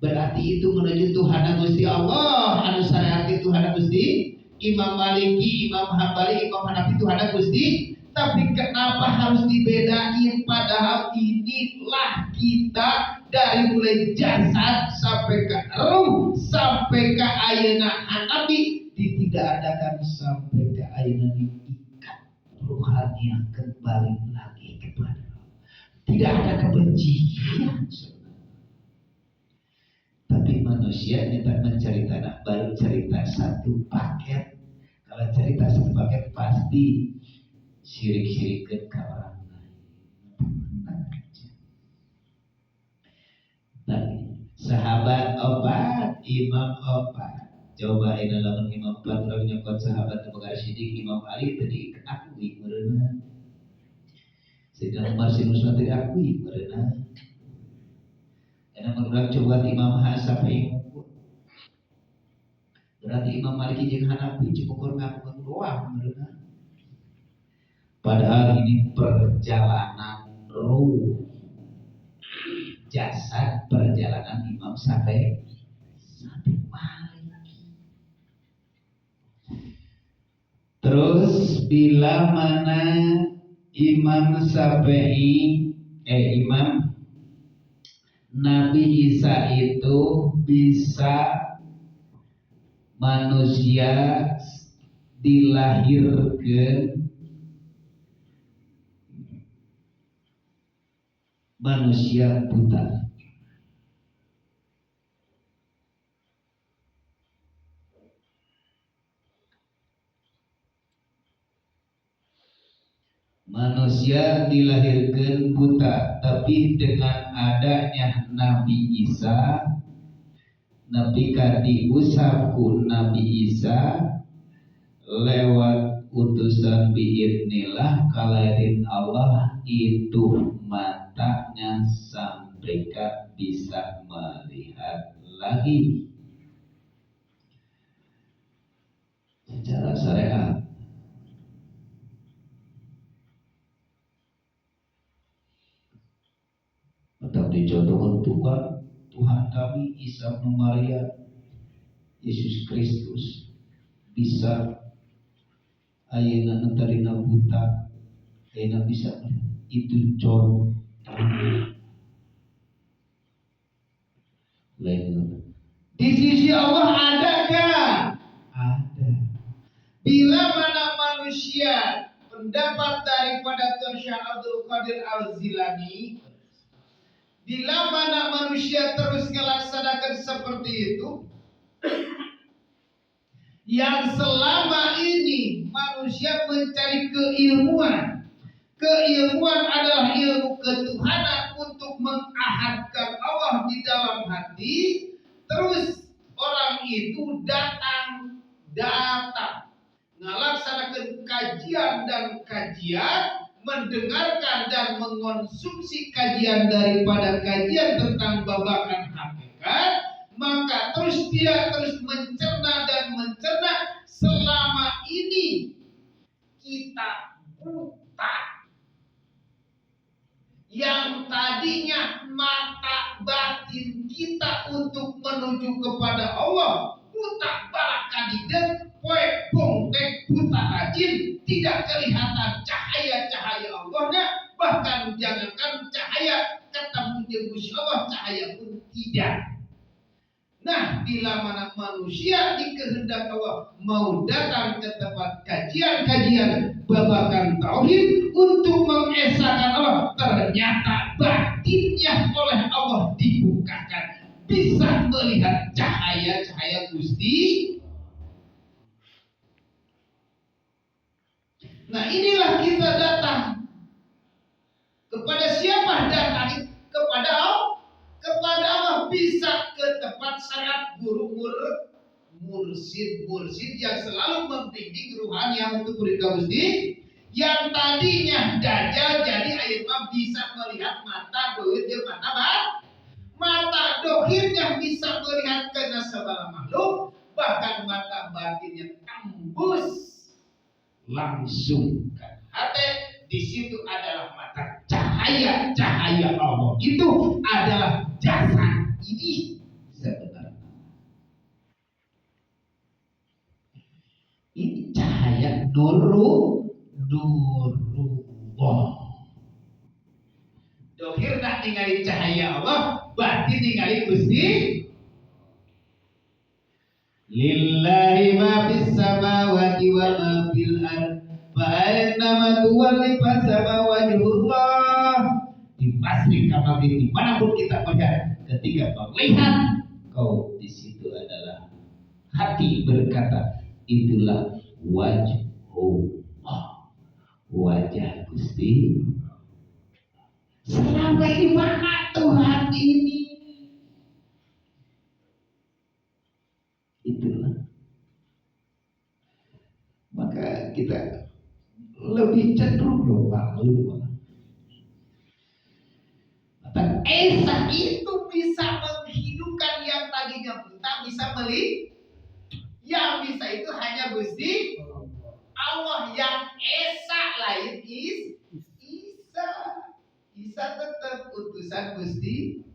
A: Berarti itu menuju Tuhan Gusti Allah anu syariat Tuhan Gusti. Imam Maliki, Imam Hambali, Imam Hanafi Tuhan Gusti. Tapi kenapa harus dibedain, padahal inilah kita dari mulai jasad sampai ke ruh sampai ke ayeuna Hanafi tidak adakan sampai ke ayeuna diikat ruhaniah kembali lagi kepada Allah. Tidak ada kebencian sebenarnya. Tapi manusia minta mencari tanah baru cerita satu paket. Kalau cerita satu paket pasti syirik-syirikan ke orang lain. Tenang aja. Tapi sahabat opat, imam opat. Coba ini lamun imam empat orang nyokot sahabat Abu Bakar Siddiq, Imam Ali tadi akui meureunan. Sayyidina Umar bin Usman tadi akui meureunan. Karena menurut coba Imam Syafi'i ngukur. Berarti Imam Maliki jeung Hanafi cukup ngaku doang meureunan. Padahal ini perjalanan ruh, jasad perjalanan Imam Syafi'i sampai Maliki. Terus bila mana Imam Syafi'i, Imam Nabi Isa itu bisa manusia dilahirkan manusia buta. Manusia dilahirkan buta, tapi dengan adanya Nabi Isa, Nabi diusap ku Nabi Isa lewat utusan biidnillah kalairin Allah itu matanya sampai bisa melihat lagi secara syariat. Atau dicontohkan Tuhan kami Isa bin Maria Yesus Kristus bisa ayeuna nu tadina buta ayeuna bisa melihat. Itu contoh lain. Di sisi Allah ada gak? Ada. Bila mana manusia pendapat daripada Tuan Syekh Abdul Qadir Al-Zilani, bila mana manusia terus melaksanakan seperti itu, yang selama ini manusia mencari keilmuan. Keilmuan adalah ilmu ketuhanan untuk mengahadkan Allah di dalam hati. Terus orang itu datang melaksanakan kajian dan kajian, mendengarkan dan mengonsumsi kajian daripada kajian tentang babakan hakikat, maka terus dia terus mencerna dan mencerna. Selama ini kita buta. Yang tadinya mata batin kita untuk menuju kepada Allah buta balakadiden, poe bongtek buta rajin, tidak kelihatan cahaya-cahaya Allahnya, bahkan jangankan cahaya ketemu jeung Gusti Allah, cahaya pun tidak. Nah, bila mana manusia dikehendak Allah mau datang ke tempat kajian-kajian babakan tauhid untuk mengesahkan Allah, ternyata batinnya oleh Allah dibukakan, bisa melihat cahaya-cahaya Gusti. Nah, inilah kita datang. Kepada siapa datang? Kepada Allah. Kepada Allah bisa ke tempat syarat guru Mursid-mursid yang selalu membimbing ruhaniah untuk murid Gusti. Yang tadinya dajjal jadi ayeuna bisa melihat mata dohir jeung mata bat. Mata dohirnya bisa melihat kena segala makhluk, bahkan mata batinnya tembus
B: langsung ke hati. Di situ adalah mata cahaya, cahaya Allah itu adalah jasad ini sebenarnya. Ini cahaya nurullah.
A: Dohir nak ningali cahaya Allah, batin ningali Gusti.
B: Lillahi ma fis samawati wa ma fil ard fa aina tuwalli fasama wajhullah. Di masjid kamar di manapun kita melihat, ketika melihat kau di situ adalah hati berkata itulah wajhullah, wajah Gusti.
A: Selama di mana Tuhan ini?
B: Itulah. Maka kita lebih cenderung malu.
A: Maka Esa itu bisa menghidupkan yang tadinya buta bisa melihat. Yang bisa itu hanya Gusti Allah. Yang Esa lain is Isa. Isa tetap utusan Gusti.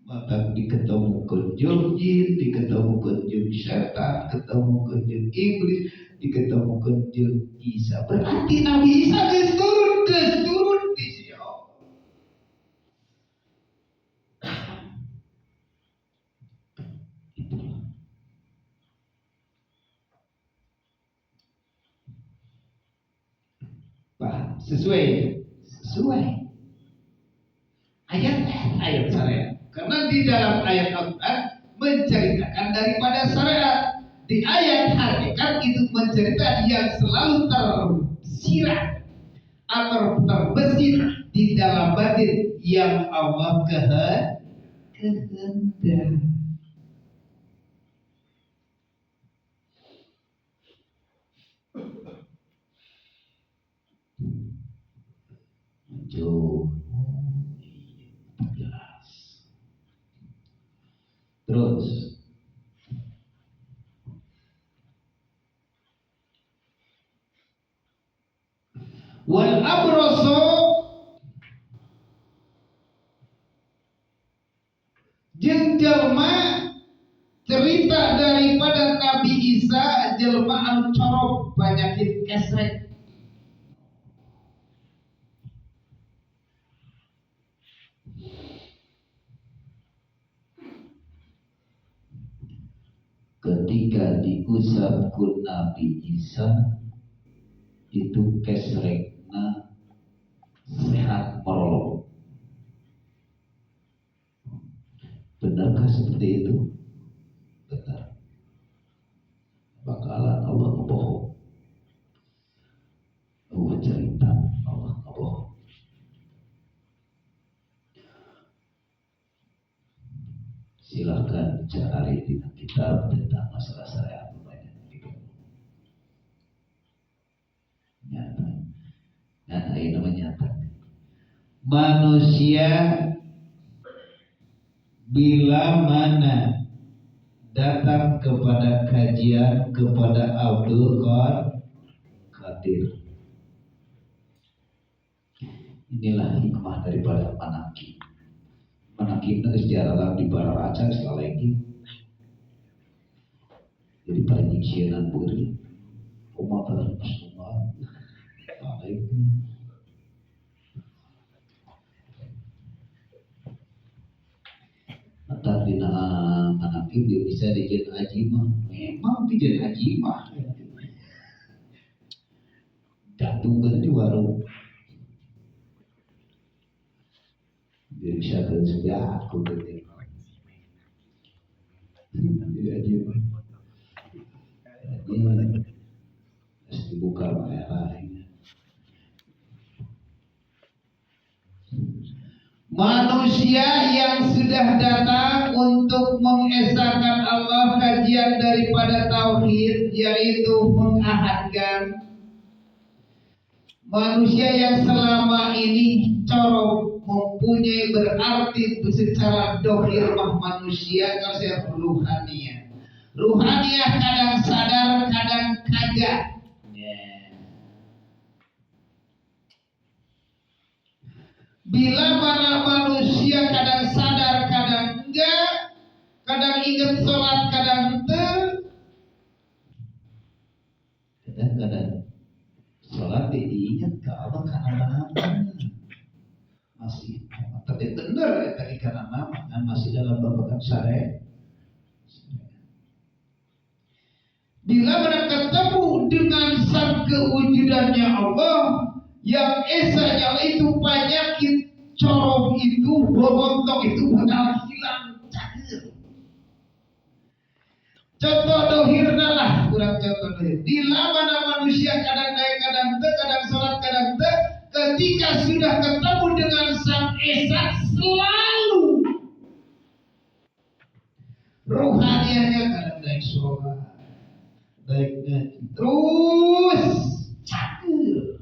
B: Maka diketemukan jeung jin, diketemukan jeung setan, ketemukan jeung iblis, diketemukan jeung Isa. Berarti Nabi Isa geus turun di sini. Itulah. Paham? Sesuai.
A: Ayat syariat. Karena di dalam ayat Al-Quran menceritakan daripada syariat. Di ayat hakikat itu menceritakan yang selalu tersirat atau terbesit di dalam batin yang Allah kehendak.
B: Muncul. Jelas. Terus
A: wal abroso jeung jelma cerita daripada Nabi Isa jelma anu corok penyakit kesrek.
B: Ketika diusap ku Nabi Isa itu kesrekna sehat merolok. Benarkah seperti itu? Benar. Bakalan Allah ngebohong. Allah cerita Allah ngebohong. Silahkan cari di kitab tentang masalah syariat banyak gitu. Nyata. Nah, ini namanya nyata. Manusia bila mana datang kepada kajian kepada Abdul Qadir. Inilah hikmah daripada manakib. Manakib itu sejarah di Bararaca lagi. Jadi paling nyienan beureut. Kumaha terus kumaha. Atau dina manakib dia bisa dijieun haji mah. Memang dijieun haji mah. Datungkeun di warung. Dia bisa ke sebelah aku gede. Jadi aja mah. Ini harus dibuka merah.
A: Manusia yang sudah datang untuk mengesahkan Allah, kajian daripada tauhid yaitu mengahadkan. Manusia yang selama ini corong mempunyai berarti secara dohir mah manusia kalau saya ruhaniah. Ruhaniah kadang sadar, kadang kagak. Bila mana manusia kadang sadar, kadang enggak, kadang ingat sholat, kadang ente,
B: kadang-kadang sholat diingat ke Allah karena nama masih, tapi bener ya tadi karena nama kan masih dalam babakan syariat.
A: Bila mana ketemu dengan sang kewujudannya Allah yang esanya itu penyakit corong itu, borontok itu bakal hilang cair. Contoh dohirna lah, kurang contoh dohir. Bila mana manusia kadang naik, kadang te, kadang sholat, kadang te, ketika sudah ketemu dengan sang esa selalu ruhaniahnya kadang naik sholat, naik ngaji, terus cair.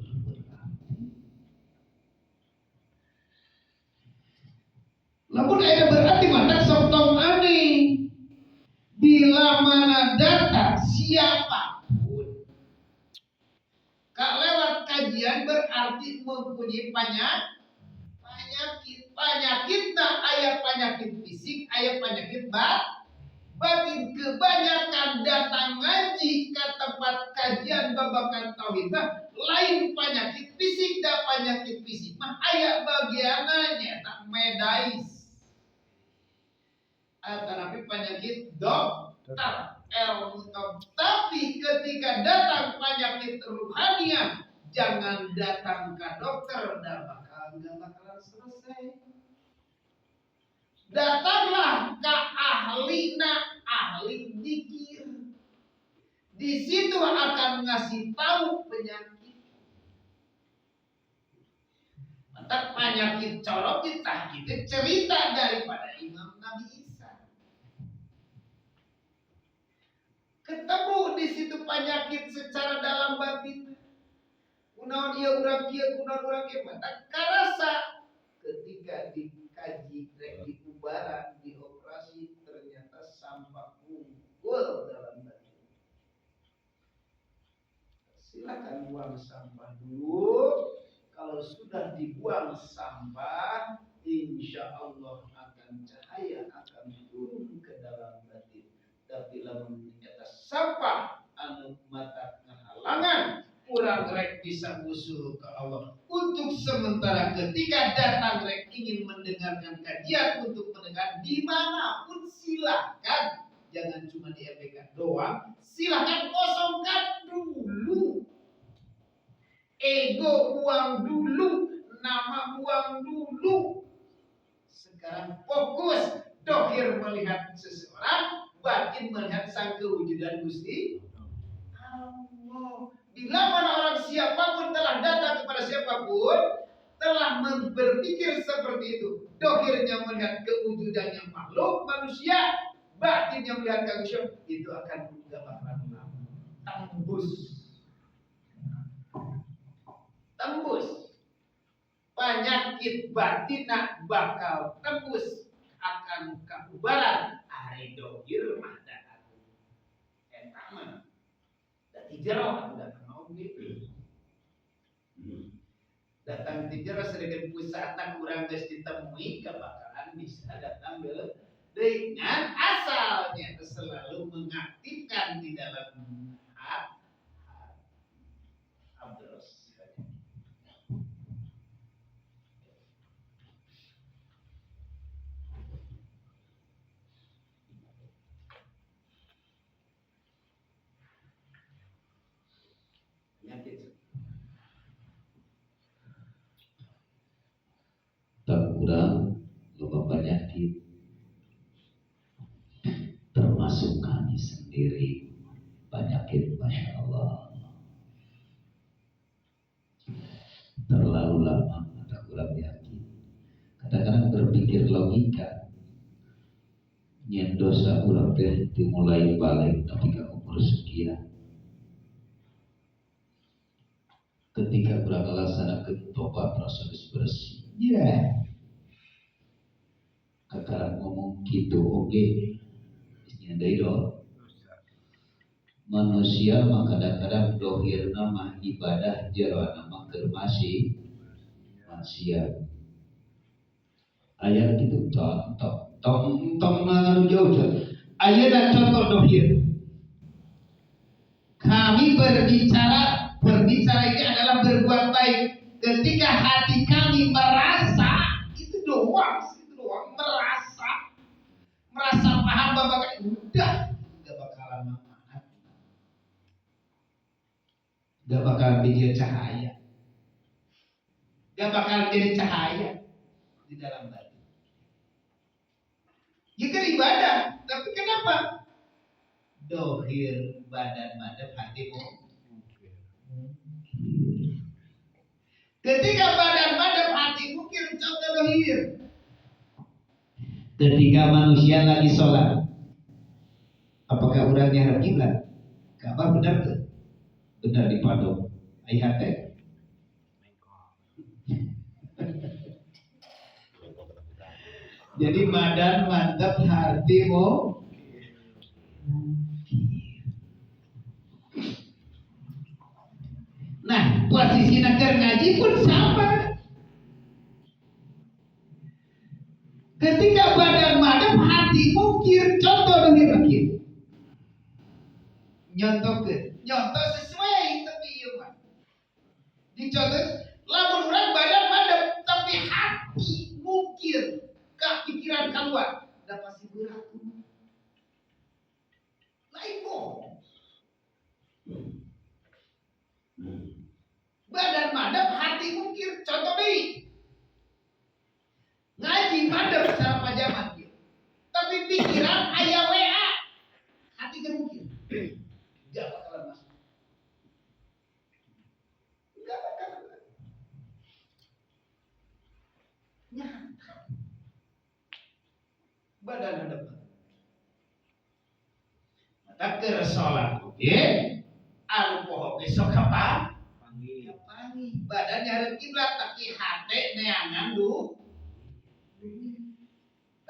A: Namun ada berarti mana sok tong aneh. Bila mana datang siapapun, kak lewat kajian berarti mempunyai penyakit. Penyakit nah ayat penyakit fisik, ayat penyakit batin. Kebanyakan datang ngaji ke tempat kajian babakan tauhid mah lain penyakit fisik dan penyakit fisik mah ayat bagiannya tak medais. Tetapi penyakit dokter ilmu, tapi ketika datang penyakit ruhaniah jangan datang ke dokter, dan bakal nggak bakalan selesai. Datanglah ke ahlina, ahli dzikir. Di situ akan ngasih tahu penyakit. Mantap penyakit corok kita itu cerita daripada Imam Nabi Isa. Ketemu di situ penyakit secara dalam batin. Kunaon ieu urang kieu, kunaon urang kieu, mantap karasa ketika dikaji rek diubaran, dioperasi ternyata sampah kumpul dalam batin. Silakan buang sampah dulu. Kalau sudah dibuang sampah, insya Allah akan cahaya akan turun ke dalam batin. Tapi lamun ternyata sampah anu mata ngahalangan kurang rek bisa usul ke Allah. Untuk sementara ketika datang rek ingin mendengarkan kajian untuk mendengar dimanapun silakan, jangan cuma di MBK doang, silakan kosongkan dulu ego, buang dulu nama, buang dulu. Sekarang fokus dohir melihat seseorang, batin melihat sang kewujudan Gusti Allah. Bila mana orang siapapun telah datang kepada siapapun, telah berpikir seperti itu, dohirnya melihat kewujudannya makhluk manusia, batinnya melihat kewujudan, itu akan menggambarkan tembus. Tembus. Penyakit batin bakal tembus akan keubaran. Ari dohir mah da atuh eta mah da ti jero atuh datang oge. Datang ti jero sedengkeun pusatna kurang geus ditemui kebakaran bisa datang dengan asalnya selalu mengaktifkan di dalam hati. Abdurros. Penyakit.
B: Tak kurang loba penyakit, termasuk kami sendiri penyakit, masya Allah. Terlalu lama tak kurang yakin. Kadang-kadang berpikir logika nyen dosa urang teh dimulai balik tapi ka umur sekian. Ketika urang ngalaksanakeun tobat rasa geus bersih. Ya. Kakarak ngomong kitu oge nya deui do. Manusia mah kadang-kadang dohirna mah ibadah jeroana mah keur masih maksiat. Ayat itu contoh tong tong nu jauh ayeuna contoh dohir.
A: Kami berbicara ini adalah berbuat baik. Ketika hati kami merasa itu doang merasa paham bahwa udah gak bakalan manfaat, gak bakalan jadi cahaya, gak bakalan jadi cahaya di dalam batin. Jika ibadah, tapi kenapa? Dohir badan madep hatimu. Ketika badan madep hati mungkin contoh dohir.
B: Ketika manusia lagi sholat, apakah orangnya harap kiblat? Kabar benar tuh? Benar di padong. Ai hate.
A: Jadi badan mantap hatimu. Nah, posisi keur ngaji pun sama. Ketika badan madep hati mungkir, contoh dohir mungkir. Nyontokeun, nyontoh sesuai tapi ieu mah. Dicontoh lamun urang badan madep tapi hati mungkir, ka pikiran keluar, da pasti berat. Lain bohong. Badan madep hati mungkir, contoh deui. Ngaji madep secara pajaman tapi pikiran aya WA, hati keur mungkir. Enggak bakalan masuk. Enggak bakalan. Nyata. Badan hadap. Mata keur salat oge, anu poho ge sok kapan? Kapanggih. Badan nyarep kiblat tapi hate neangan du.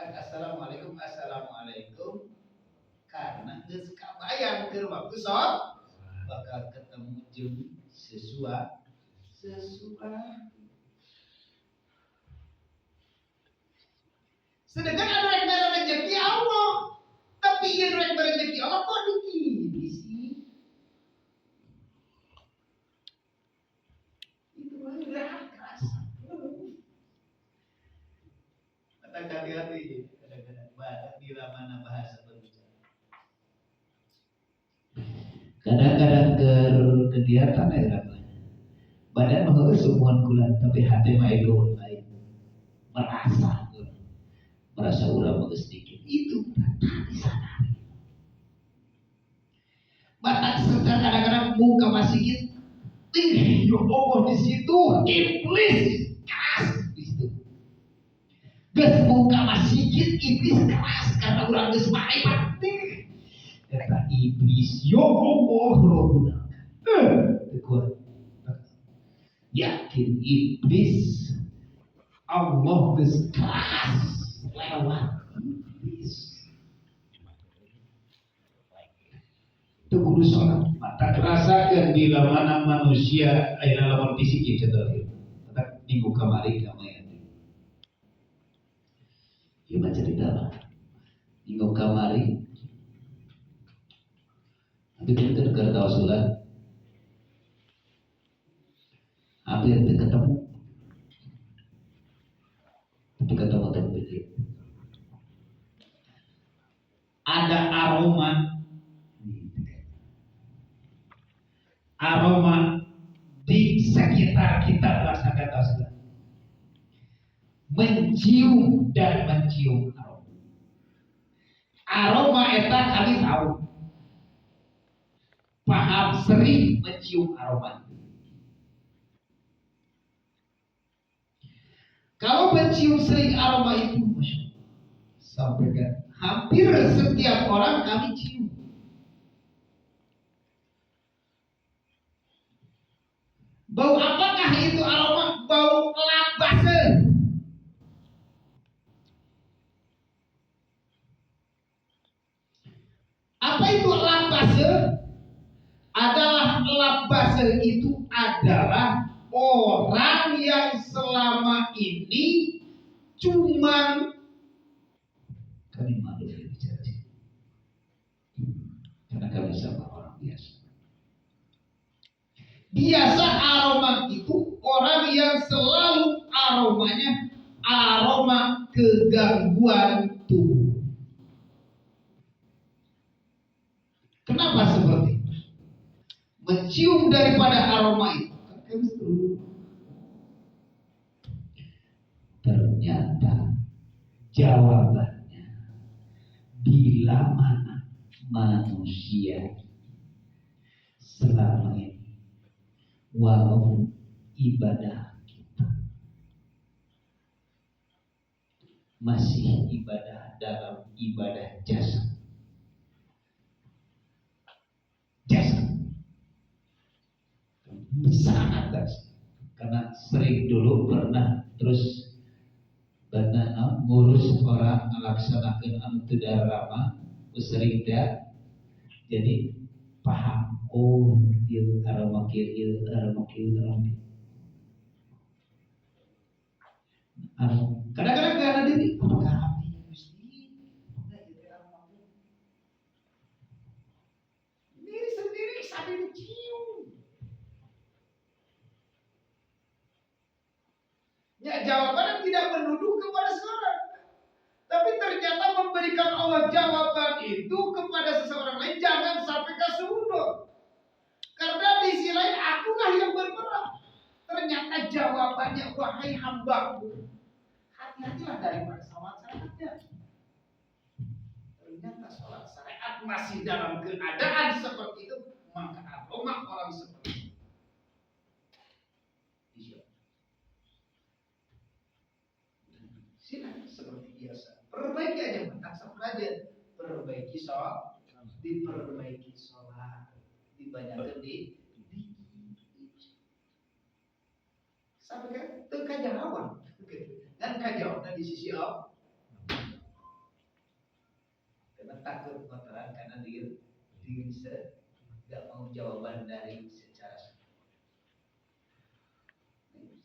A: Assalamualaikum, assalamualaikum. Karena geus kabayang keur waktu sholat bakal ketemu jeung sesuatu. Sedangkan anu rek mere rezeki Allah, tapi ieu rek mere rezeki Allah kok digini sih? Itu mah gerak keras. Hati-hati kadang-kadang bila mana bahasa berbicara.
B: Kadang-kadang kegiatan ya badan mah heueuh sumuhun kula tapi hati mah ego lain. Merasa urang mah geus sedikit itu tadi sadari.
A: Batak serta kadang-kadang muka masih ih ya Allah di situ iblis keras di situ. Geus muka masjid iblis keras karena urang geus marifat.
B: Eta iblis ya Allah rohuna. Teu kuat. Yakin iblis Allah geus keras lewat iblis. Teu kudu salat. Mata kerasakeun bila mana manusia ayeuna lamun fisik ieu contoh. Tetap minggu kamari kamaya. Ieu mah cerita mah. Minggu kamari tapi kita keur tawasulan hampir teu ketemu. Tapi ketemu teu begitu. Ada aroma. Aroma di sekitar kita melaksanakan tawasulan. Mencium dan mencium aroma. Aroma eta kami tahu. Paham sering mencium aroma.
A: Kalau mencium sering aroma itu, masya Allah, sampai kan hampir setiap orang kami cium. Bau apakah itu aroma? Bau labase. Apa itu labase? Adalah labase itu adalah orang yang selama ini cuman,
B: kami malu bicara sih, karena kami sama orang biasa.
A: Biasa aroma itu orang yang selalu aromanya aroma kegangguan tubuh. Kenapa seperti itu? Mencium daripada aroma itu.
B: Ternyata jawabannya bila mana manusia selama ini walaupun ibadah kita masih ibadah dalam ibadah jasa, jasa sangat jasa, karena sering dulu pernah terus benar ngurus orang melaksanakan anu teu darama sering teh jadi paham, oh ieu aroma kieu, ieu aroma kieu, aroma kieu.
A: Kadang-kadang karena diri apakah abdi Gusti aroma diri sendiri sambil dicium. Ya, jawabannya tidak menuduh kepada seseorang, tapi ternyata memberikan Allah jawaban itu kepada seseorang lain, jangan sampai kesudur. Karena di sisi lain akulah yang berperan. Ternyata jawabannya, wahai hambaku, hati-hatilah daripada sholat syariatnya. Ternyata sholat syariat masih dalam keadaan seperti itu, maka aroma orang seperti itu. Silakan seperti biasa. Perbaiki aja, tak aja. Perbaiki sholat, diperbaiki sholat, dibanyakan di sampai kan teu kajawan. Dan kajawana di sisi Allah. Karena takut kotoran karena diri nggak mau jawaban dari secara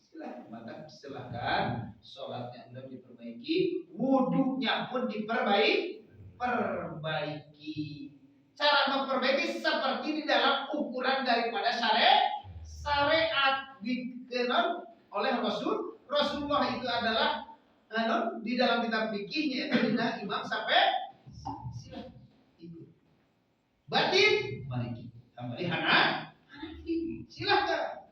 A: silakan, maka silakan sholatnya udah diperbaiki, wudhunya pun diperbaiki. Cara memperbaiki seperti di dalam ukuran daripada syariat dikenal oleh Rasul. Rasulullah itu adalah di dalam kitab fikihnya itu dina Imam sampai silakan ikut. Batin Maliki, Hambali Hanafi, silakan.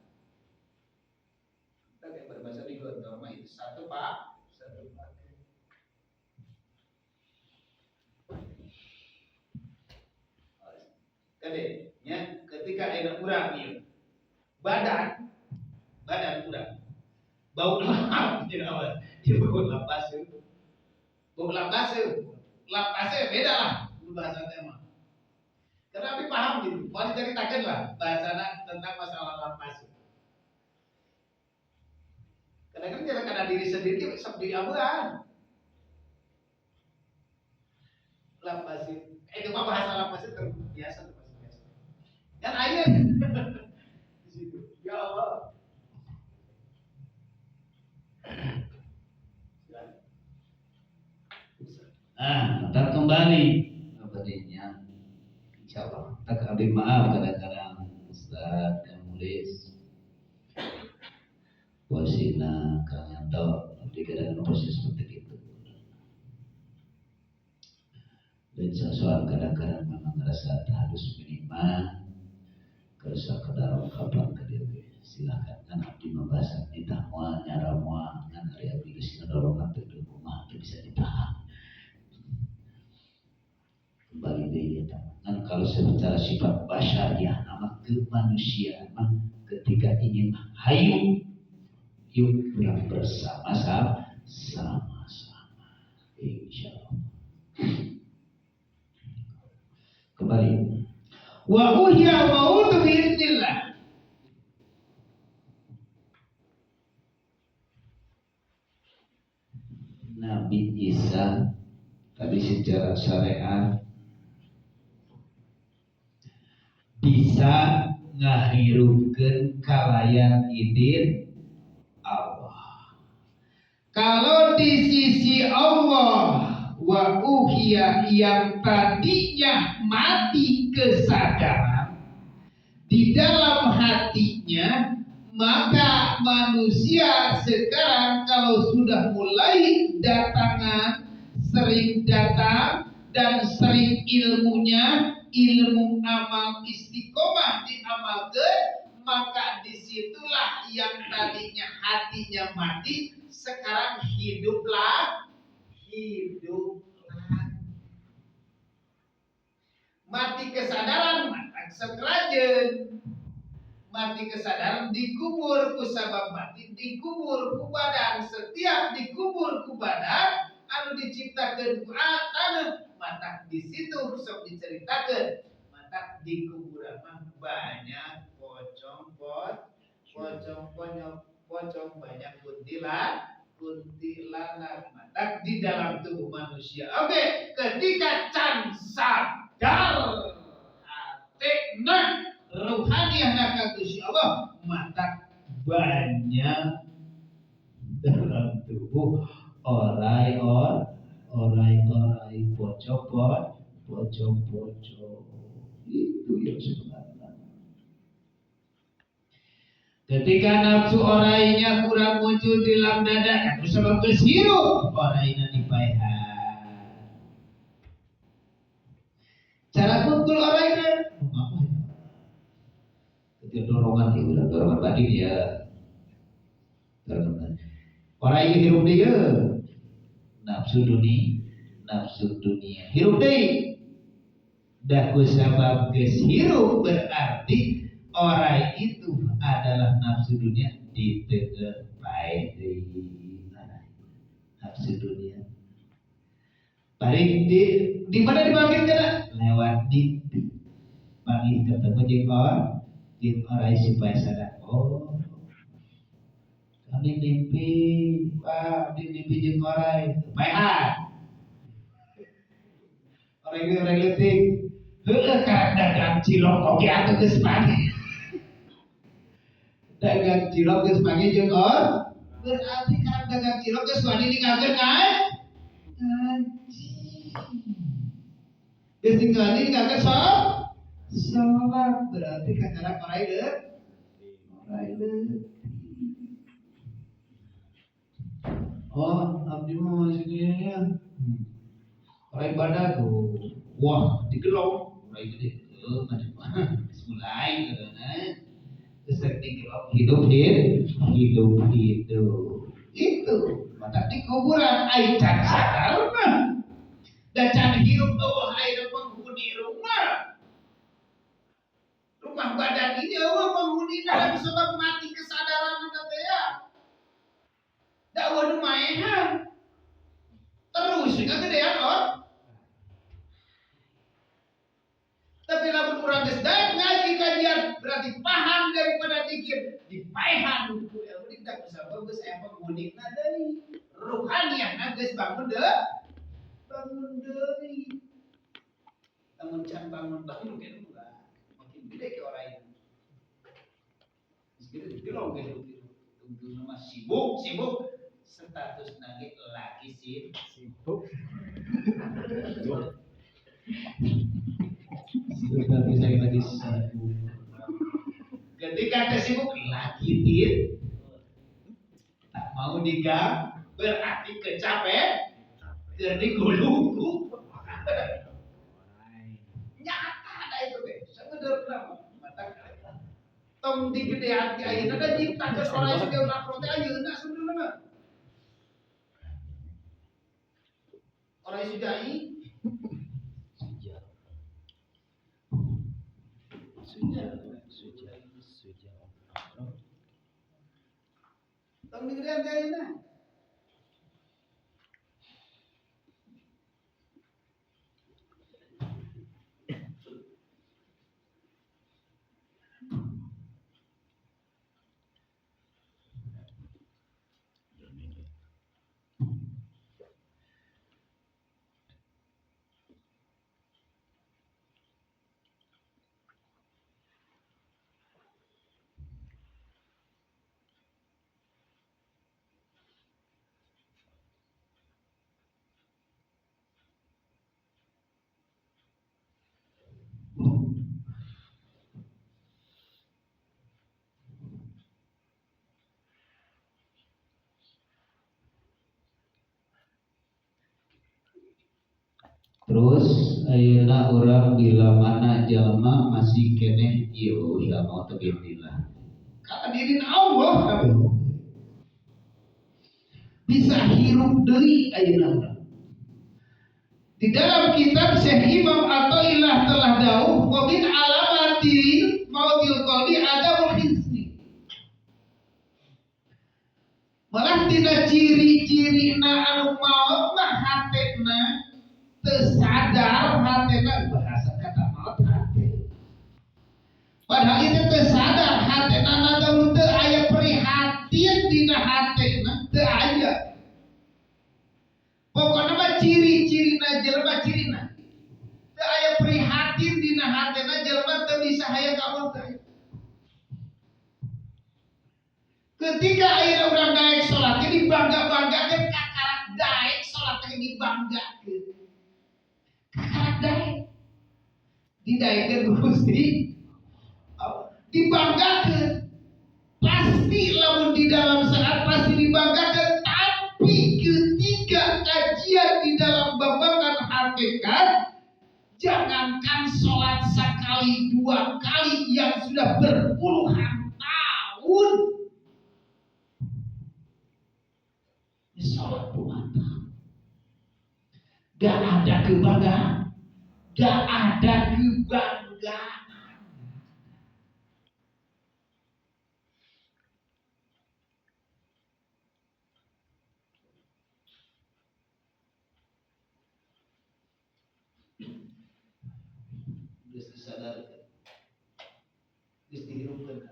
A: Berbahasa di Gontor itu satu pak, satu pak. Kade, ya, ketika ada urang ieu, badan urang, bau lap jadi awal, ya bau lapas, bau lapas, lapasnya beda lah bahasa tema. Karena tapi paham gitu, mau diceritakan lah bahasana tentang masalah lapas. Kadang-kadang jangan karena diri sendiri sok diabuan. Lapasin. Itu mah bahasa lapasin terbiasa, biasa. Dan ayat di situ. Ya Allah.
B: Nah, ntar kembali abadinya. Insyaallah. Tak abdi maaf kadang-kadang Ustaz yang nulis posina Kang Yanto abdi kadang-kadang posisi seperti itu. Dan soal kadang-kadang memang ngerasa harus minimal kerasa kedarong kapan ke dia silakan kan abdi membahas nitah moal nyara moal kan hari abdi geus ngadorongan teu kumaha teu bisa ditahan. Kembali deui eta kan kalau secara sifat basyariah nama kemanusiaan mah ketika ingin hayu Yuk pulang bersama-sama, sama-sama. Insya Allah. Kembali. Wa uhya mautu biiznillah. Nabi Isa tadi secara syariat bisa ngahirupkeun kalayan idin Allah. Kalau di sisi Allah wa uhya yang tadinya mati kesadaran di dalam hatinya, maka manusia sekarang kalau sudah mulai datangan, sering datang dan sering ilmunya, ilmu amal istiqomah diamalkan, maka disitulah yang tadinya hatinya mati, sekarang hiduplah, hidup lagi. Mati kesadaran, mati sekerajen. Mati kesadaran dikubur ku sabab mati, dikubur ku badan. Setiap dikubur ku badan, anu diciptakeun ku tanah, mata di situ sok diceritakeun. Mata di kuburan mah banyak pocong pocong ponyok pocong, banyak kuntilanak, kuntilanak, mata di dalam tubuh manusia. Oke, ketika can sadar hatena ruhaniah ka Gusti Allah, mata banyak dalam tubuh orai orai orai pocong pocong pocong. Itu yang sebenarnya. Ketika nafsu orainya kurang muncul di dalam dada, itu sebab geus hirup oraina dipaehan. Cara kumpul oraina apa ya? Ketika dorongan itu, dorongan batin ya. Dorongan. Orai hirup deui nafsu dunia, nafsu dunia. Hirup deui. Dah ku sabab geus hirup berarti orai itu adalah nafsu dunia diteger bae deui nafsu dunia. Bari di mana dibangkitkeun? Lewat mimpi. Panggil ketemu jeung orang, jeung orai supaya sadar. Oh, kami mimpi, wah, di mimpi jeung orai. Paehan. Orai ge orai leutik. Heueuh karek dagang cilok oge atuh geus panggil. Dagang cilok geus panggil jeung or, berarti karek dagang cilok geus wani ninggalkeun ngaji. Geus ninggalkeun salat, berarti kakara orai orai leutik. Oh, abdi mah masih ya. Orai badag, wah digelong. Orai gede, macam mana? Mulai karena terus digelong hidup hidup hidup. Itu mata di kuburan ai can sadar mah. Da can hirup eueuh ayeuna penghuni rumah. Rumah badan ini eueuh penghuni dalam sebab mati kesadaran teh ya. Da eueuh nu maehan. Terus ngagedean or. Tapi lamun urang geus daek ngaji kajian berarti paham daripada dikir, dipaehan ku ilmu dik bisa bagus aya penghunina deui. Ruhaniahna geus bangun deui. Bangun deui. Lamun can bangun-bangun kan makin gede ke orang ini. Geus gede digelong geus tunggu mah sibuk sibuk status nage lagi sih
C: sibuk.
B: Status lagi sibuk. Ketika sibuk lagi tit tak mau digang berarti kecapek keur digulugu. Nyata ada itu teh. Sageder kenapa? Mata tong digedean ti ayeuna da nyiptakeun orai sageuna akro teh ayeuna sebenarnya mah. Orai sujai suja suja suja.
A: Tong digedean teh ayeuna.
B: Terus ayeuna urang bila mana jalma masih keneh ieu ya mau teu lah.
A: Kata diri Allah bisa hirup deui ayeuna urang. Di dalam kitab Syekh Imam Athaillah telah dawuh wa min alamati mautil qalbi adamul hisni. Malah tina ciri-cirina anu maot mah hatena teu sadar hatena, bahasa kata maot hate. Padahal itu teu sadar hatena nadaun teu aya prihatin dina hatena teu aya. Pokokna mah ciri-cirina jelema cirina. Teu aya prihatin dina hatena jelema teu bisa hayang ka Allah teh. Ketika ayeuna urang daek salat teh dibangga-banggakeun kakarak daek salat teh dibanggakeun. Kakarak daek. Didaekeun Gusti dibanggakeun. Pasti lamun di dalam salat pasti dibanggakeun, tapi ketika kajian di dalam babakan hakikat, jangankan sholat sekali dua kali yang sudah berpuluhan tahun, sholat puluhan tahun, gak ada kebanggaan, gak ada kebanggaan. Geus disadarkeun, geus dihirupkeun.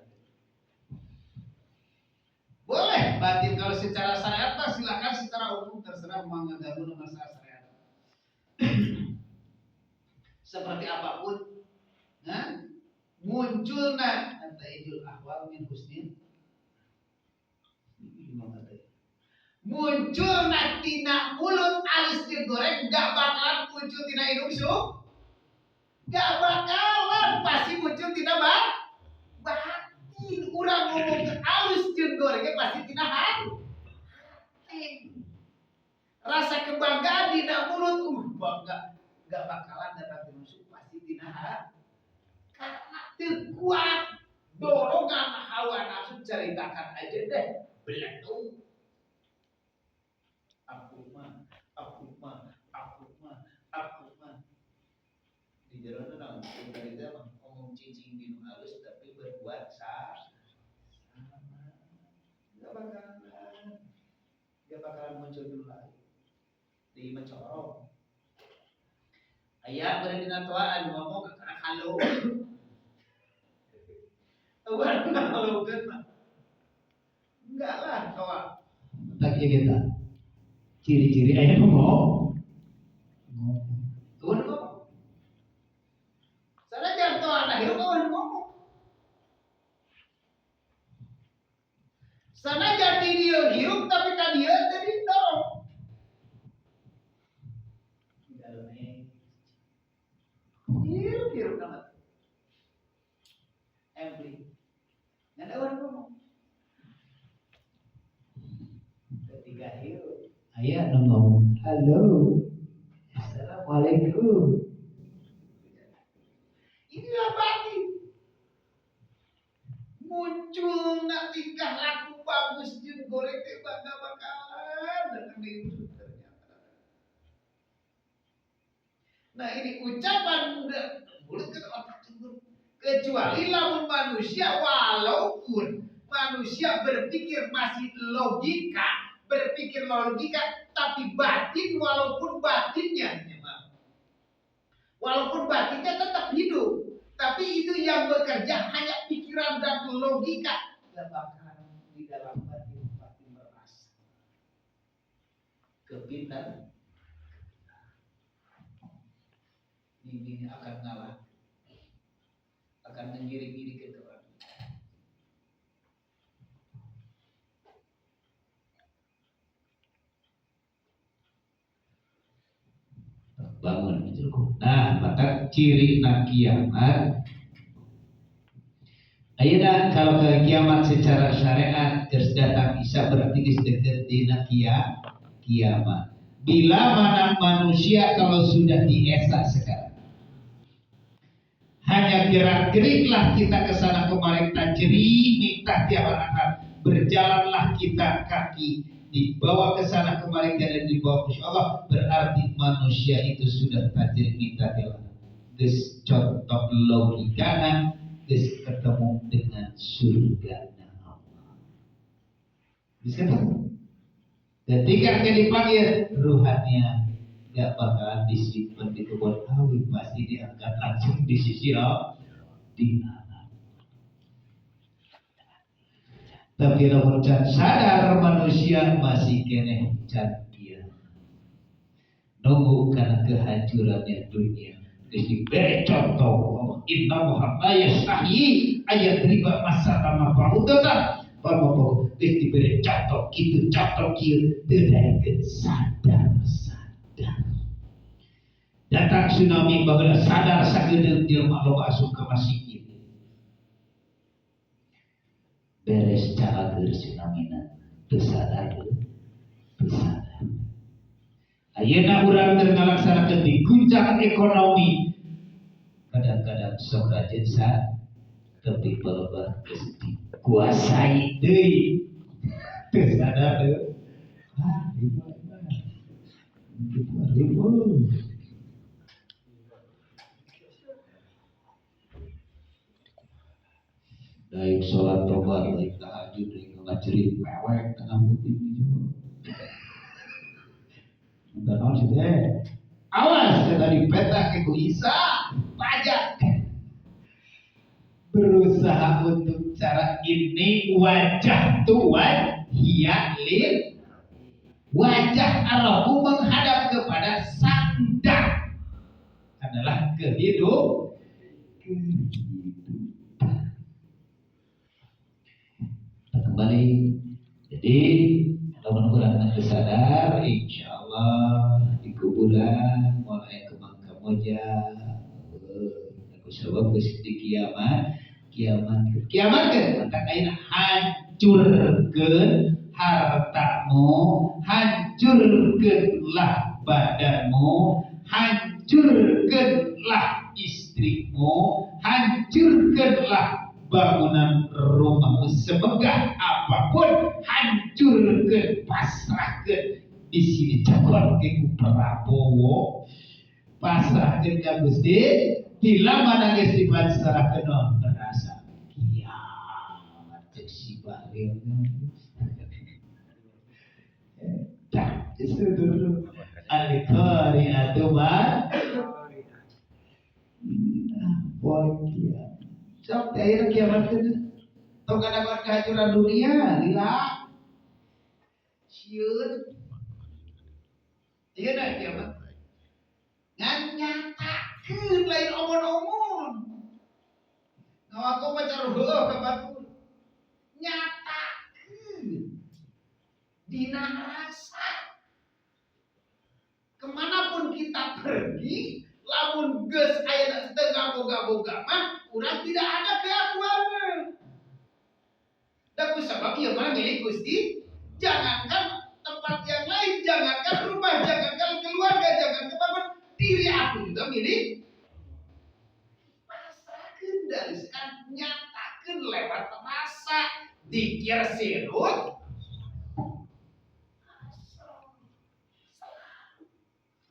A: Boleh batin kalau secara syariat mah silakan, secara umum terserah mau ngaganggu masalah syariat. Seperti apapun, nah, munculna antaijul ahwal min husnin. Munculna tina mulut alis digoreng gak bakalan muncul tina hidung su. Gak bakalan, pasti muncul tina batin. Urang ngomong alus jeung gorengnya pasti tina hati. Rasa kebanggaan dina mulut, bangga, gak bakalan datang di musuh pasti tina hati. Karena teu kuat dorongan hawa nafsu, ceritakan aja deh, beletung. Aku mah, aku mah, aku mah, aku mah. Di jalan naon tadi teh mah ngomong cicing di nu halus tapi berbuat sama. Gak bakalan muncul dulu lagi. Di mencorong. Aya beureun dina toaan ngomong karena halu. Eueuh ngahalukeun mah. Enggak lah toa.
B: Tak ieu kita. Ciri-ciri aya ngomong. Ngomong.
A: Eueuh ngomong. Sanajan toa na hirup eueuh ngomong. Sanajan di dieu hirup tapi ka dieu teu didorong. Hirup hirup nama. Empli. Ngan eueuh ngomong. Ketika hirup
B: aya nu ngomong, halo. Assalamualaikum.
A: Inilah batin. Muncul nak tingkah laku bagus jeung goreng teh bangga bakalan datang di musuh ternyata. Nah ini ucapan mulut ke otak cemburu. Kecuali lamun manusia, walaupun Manusia berpikir masih logika, berpikir logika, tapi batin walaupun batinnya, walaupun batinnya tetap hidup, tapi itu yang bekerja hanya pikiran dan logika. Gak bakalan di dalam batin pasti merasa kepintar. Ini akan ngalah, akan menggiring-giring ke orang.
B: Bangun. Nah, maka ciri na kiamat. Ayeuna kalau ke kiamat secara syariat geus datang Isa berarti geus deukeut dina kiamat. Bila mana manusia kalau sudah diesa sekarang, hanya gerak-geriklah kita ke sana kemari, tajri minta tiap anak, berjalanlah kita kaki dibawa ke sana kemari dan dibawa insya Allah, berarti manusia itu sudah tajri minta tiap anak. Geus contoh logikana, geus ketemu dengan surga Allah. Geus ketemu. Ketika dia dipanggil, ruhanya gak bakalan disimpan di kebun awi, pasti diangkat langsung di sisi Allah, di alam. Tapi lamun can sadar manusia masih keneh can dia nunggu karena kehancurannya dunia. Geus diberi contoh, inna Muhammad yastahyi ayat riba masa tanah ba'udatan. Bapak geus diberi contoh kitu contoh kieu teu daekeun sadar-sadar. Datang tsunami baheula sadar sagedeung jelema loba asup ka masjid. Beres cageur tsunamina teu sadar teu sadar. Ayeuna urang teu ngalaksanakeun diguncang ekonomi. Kadang-kadang sok rajin sa tapi balobah geus dikuasai deui. Teu sadar deui. Ah, ribu. Daik sholat tobat, daik tahajud, daik ngajerit, mewek tengah putih gitu. Entah naon sih teh. Awas kata dipetak ke ku Isa, pajak. Berusaha untuk cara ini wajah tuan hiya lil wajah Allahu menghadap kepada sang dat adalah kehidupan. Kita kembali. Jadi lamun urang teu sadar insyaallah di kuburan mulai kemang kamoja aku sebab geus di kiamat. Kiamat kiamat kan maka ayeuna hancurkeun hartamu, hancurkeunlah badanmu, hancurkeunlah istrimu, hancurkeunlah bangunan rumahmu semegah apapun, hancurkeun, pasrahkeun. Di sini cokot ke ku Prabowo, pasrahkeun ka Gusti. Bila mana geus dipasrahkeun merasa kiamat cek si Bahlil. Dah, itu dulu. Al-qari'atu ma poin kiamat. Sampai akhir kiamat itu tong kada kehancuran dunia, lila. Sieun. Ieu dah kiamat. Ngan nyatakeun lain omon-omon. Ngawaku pacar heueuh ka batur. Nyatakeun. Dina rasa. Kemanapun kita pergi, lamun geus aya teu ngaboga-boga mah urang tidak ada keakuan. Da ku sabab ieu mah milik Gusti. Jangankan tempat yang lain, jangankan rumah, jangankan keluarga, jangankan bangun, diri aku juga milik. Pasrahkeun dari sekarang, nyatakeun lewat rasa, dikir sirut.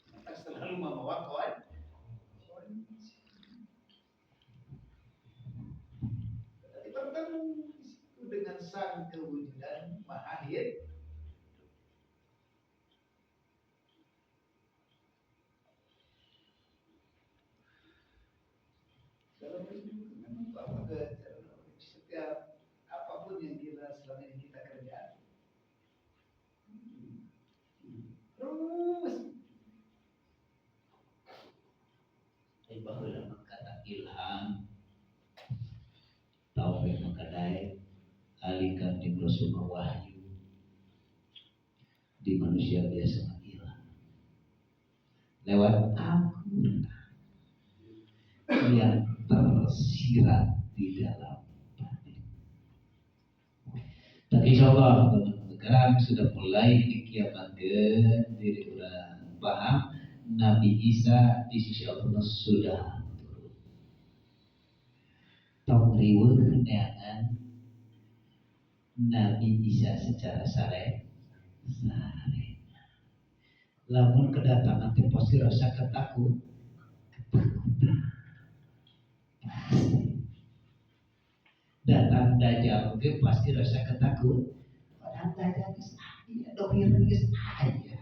B: Kita selalu membawa kunci. Berarti bertemu di situ dengan sang
A: Kewujudan maha hidup. Dalam hidup memang apa setiap apapun yang kita selama ini kita kerjakan terus.
B: Baheula kata ilham taufik makadai alikan di Rasul wahyu di manusia biasa ilham lewat Al-Quran yang tersirat di dalam batin. Tapi insya Allah sekarang sudah mulai dikiamatkan diri orang paham Nabi Isa di sisi Allah sudah turun. Tong riweuh neangan Nabi Isa secara sare. Lamun kedatangan teh pasti rasa ketakutan. Pasti. Datang dajjal ge pasti rasa ketakut. Padahal dajjal geus aya, dohir geus aya.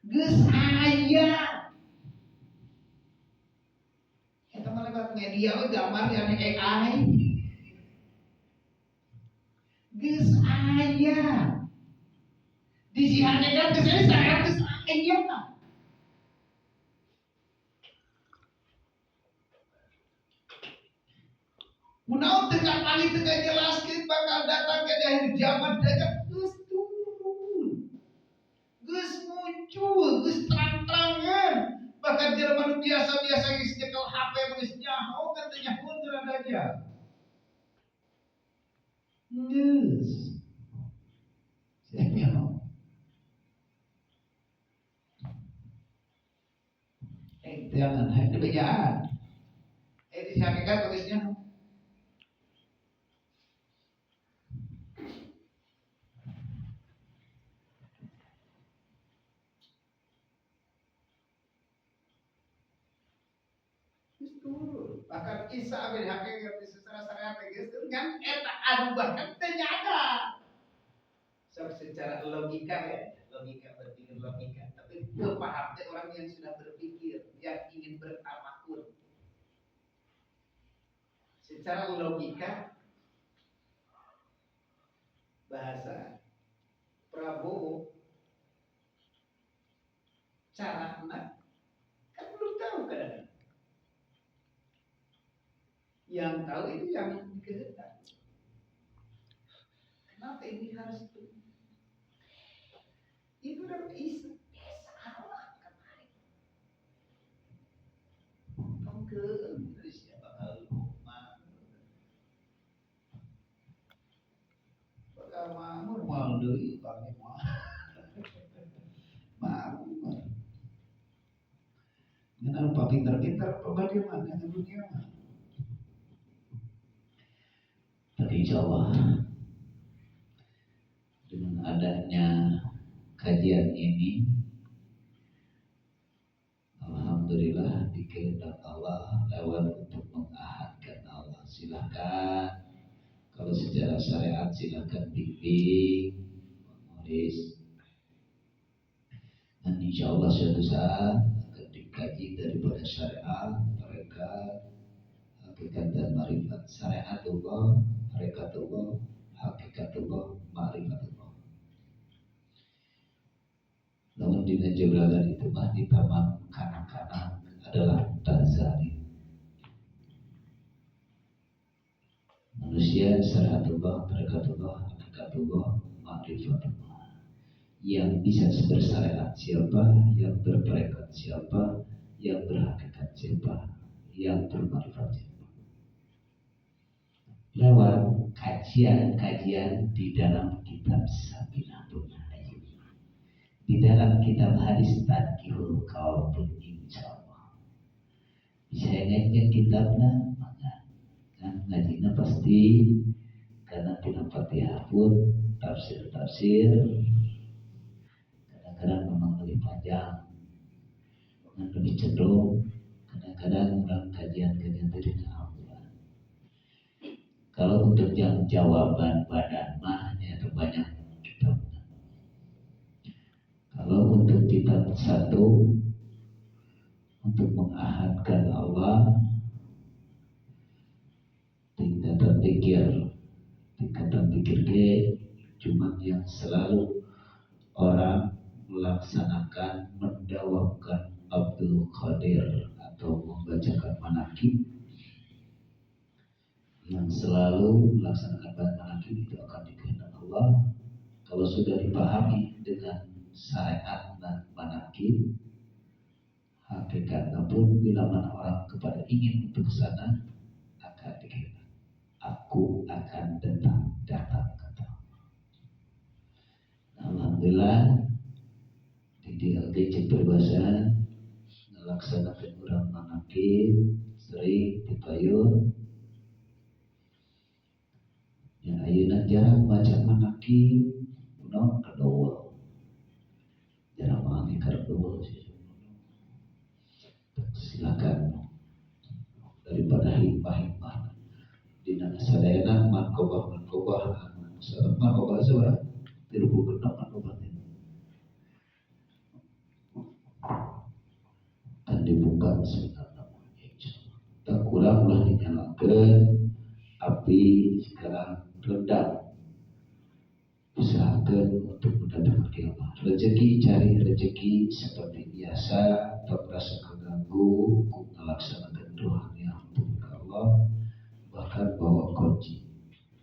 B: Geus aya. Eta mah lewat media we gambar yang AI. Geus aya. Di sihanekan geus aya, syariat geus aya. Kunaon teu kapali teu ngajelaskeun bakal datang ke akhir zaman dajjal geus turun. Geus muncul, geus terang-terangan. Bahkan jelema nu biasa-biasa geus nyekel HP geus nyaho kan teu nyahoeun kana dajjal. Geus. Saya nyaho. Jangan hayang dibejaan. Di hakikat geus nyaho. Bahkan Isa bin hakikat secara syariat geus kan eta anu bahkan teu nyada. So, secara logika ya, logika berpikir logika, tapi teu paham teh orang yang sudah berpikir, yang ingin bertafakur. Secara logika bahasa Prabowo cara kan belum tahu kadang-kadang. Yang tahu itu yang dikehendak. Kenapa ini harus itu? Itu dari Isa. Salah kemarin. Kamu ke Indonesia bakal bakal makmur moal deui bang moal. Makmur. Ngan lupa pinter-pinter bagaimana dunia mah. Tapi insya Allah dengan adanya kajian ini, alhamdulillah dikehendak Allah lewat untuk mengahadkan Allah. Silakan kalau secara syariat silakan bimbing, menulis. Dan insya Allah suatu saat akan dikaji daripada syariat, tarekat, hakikat dan marifat. Syariatullah, tarekatullah, hakikatullah, marifatullah. Namun di Najibulagan itu mah di taman kanak-kanak adalah tazari. Manusia syariatullah, tarekatullah, hakikatullah, marifatullah. Yang bisa bersyariat siapa, yang bertarekat siapa, yang berhakikat siapa, yang bermarifat siapa. Lewat kajian-kajian di dalam kitab Sabinatul Hayy, di dalam kitab hadis Tadkirul Qaul, insyaallah. Bisa ngajian kitabna, maka kan ngajina pasti karena tina Fatihah pun tafsir-tafsir kadang-kadang memang lebih panjang dan lebih cenderung kadang-kadang orang kajian-kajian dari Al-Quran. Kalau untuk yang jawaban badan mahnya itu banyak kitab. Kalau untuk kitab satu untuk mengahadkan Allah, tingkatan pikir ge cuman yang selalu orang melaksanakan mendawamkan Abdul Qadir atau membacakan manakib, yang selalu melaksanakan manakib itu akan dikehendak Allah. Kalau sudah dipahami dengan syariat dan manakib, hakikatnya pun bila mana orang kepada ingin untuk ke sana akan dikehendak. Aku akan datang kata. Alhamdulillah di DLT cek berbahasa melaksanakan orang manakib sering dipayun. Ya ayeuna jarang baca manakib, kunaon kadoa. Jarang manakib kadoa sih. Silakan daripada hikmah-hikmah dina sadayana manqobah manqobah sabaraha 36 manqobah teh kan dibuka sebenarnya insyaallah tak kurang ulah dinyalakeun api sekarang redam, usahakan untuk mendapatkan ilmu. Rezeki, cari rezeki seperti biasa, tak merasa keganggu, ku melaksanakan rohaniah untuk Allah, bahkan bawa kunci.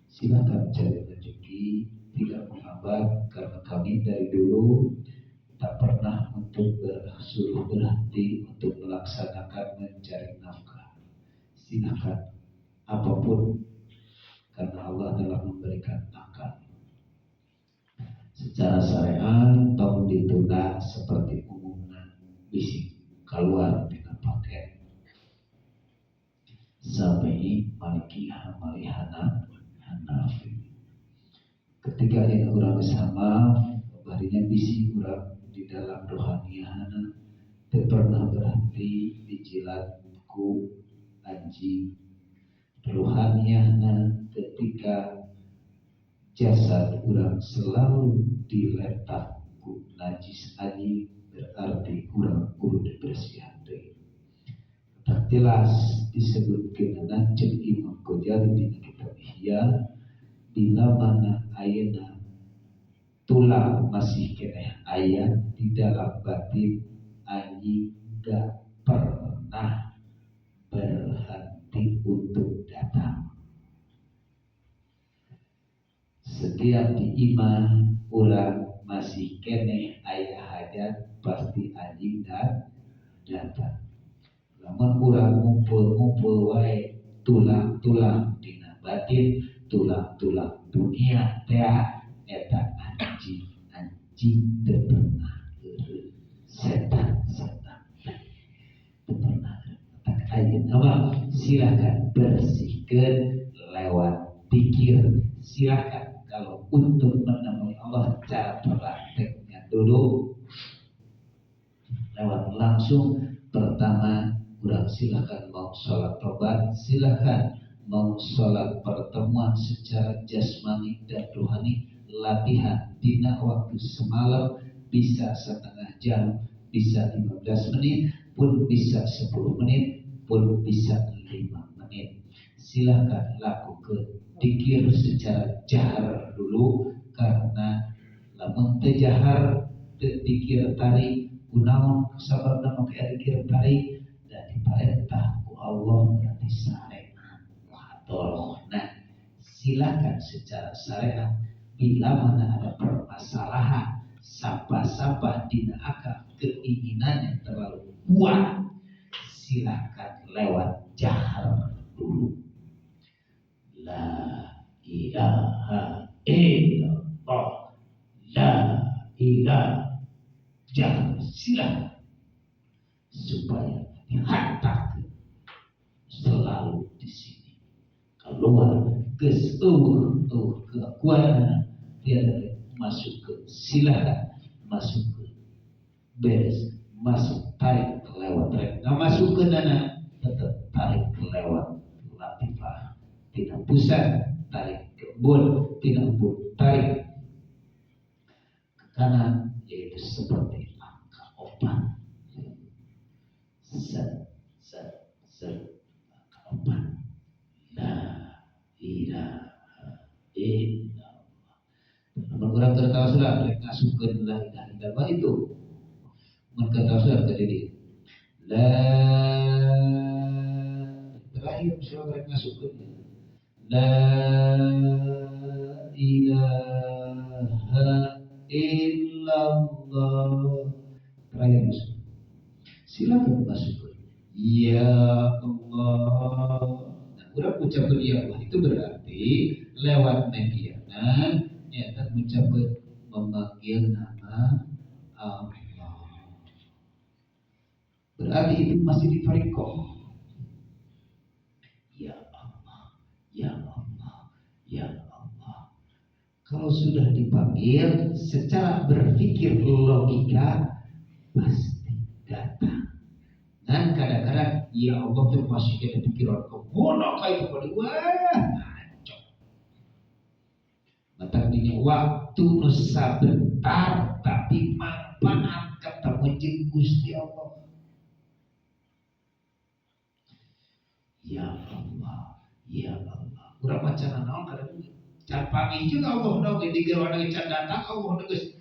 B: Silakan cari rezeki, tidak menghambat karena kami dari dulu tak pernah untuk bersuruh berhenti untuk melaksanakan mencari nafkah. Silakan apapun, karena Allah telah memberikan akal. Secara syariat tong ditunda seperti umumnya bisi keluar dengan paket Syafi'i, Maliki, Hambali, Hanafi. Ketika yang orang sama barinya bisi orang di dalam rohaniahana teu pernah berhenti dijilat ku anjing. Rohaniahna ketika jasad urang selalu diletak ku najis anjing, berarti urang kudu dibersihan deui. Tak jelas disebutkeun ceuk Imam Ghazali dina kitab Ihya, bila mana ayeuna tulang masih keneh aya di dalam batin anjing gak pernah berhenti untuk datang. Setiap di imah urang masih keneh aya hajat pasti anjing datang. Lamun urang ngumpul-ngumpul wae tulang-tulang dina batin, tulang-tulang dunia teh eta anjing teu pernah eureun, setan-setan teu pernah. Ayeuna mah silakan bersihkeun lewat pikir. Silakan kalau untuk menemui Allah cara prakteknya dulu lewat langsung. Pertama kurang silakan mau sholat tobat, silakan mau sholat pertemuan secara jasmani dan rohani, latihan dina waktu semalam bisa setengah jam, bisa 15 menit, pun bisa 10 menit, pun bisa 5 menit. Silakan lakukan dikir secara jahar dulu, karena lamun teu jahar teu dikir tarik kunaon sababna make dikir tarik dan diperintah ku Allah berarti syariat muhadharah. Silakan secara syariat bila mana ada permasalahan sampah-sampah dina akal keinginannya terlalu kuat, silakan lewat jahar dulu. La ilaha illallah, la ilaha, jahar silakan supaya dihantar selalu di sini keluar geus eueuh kekuatan tiada masuk ke, silakan masuk ke beres, masuk tarik lewat rek nggak masuk ke dana tetap tarik lewat latifah Tina pusat tarik ke embun, tina embun tarik ke kanan, yaitu seperti angka 4. Set, set, set, angka 4. La ilaha illallah. Namun urang keur tawasulan rek ngasupkeun la ilaha illallah itu. Mun keur tawasulan ke diri. La terakhir misalnya rek ngasupkeun la ilaha illallah. Terakhir masuk. Silakan masuk. Ya Allah. Nah, urang ucapkan ya Allah itu berarti lewat media nyata mengucapkan memanggil nama Allah. Berarti itu masih di thariqah. Ya Allah, ya Allah, ya Allah. Kalau sudah dipanggil secara berpikir logika pasti datang. Dan kadang-kadang ya Allah tuh masih kena pikiran kemana kayak itu wah ngaco. Matak dinya waktu nu sabentar tapi manfaat ketemu jeung Gusti Allah. Ya Allah, ya Allah. Urang maca naon kadang can panggih juga Allah naon ge digeroana can datang Allah geus.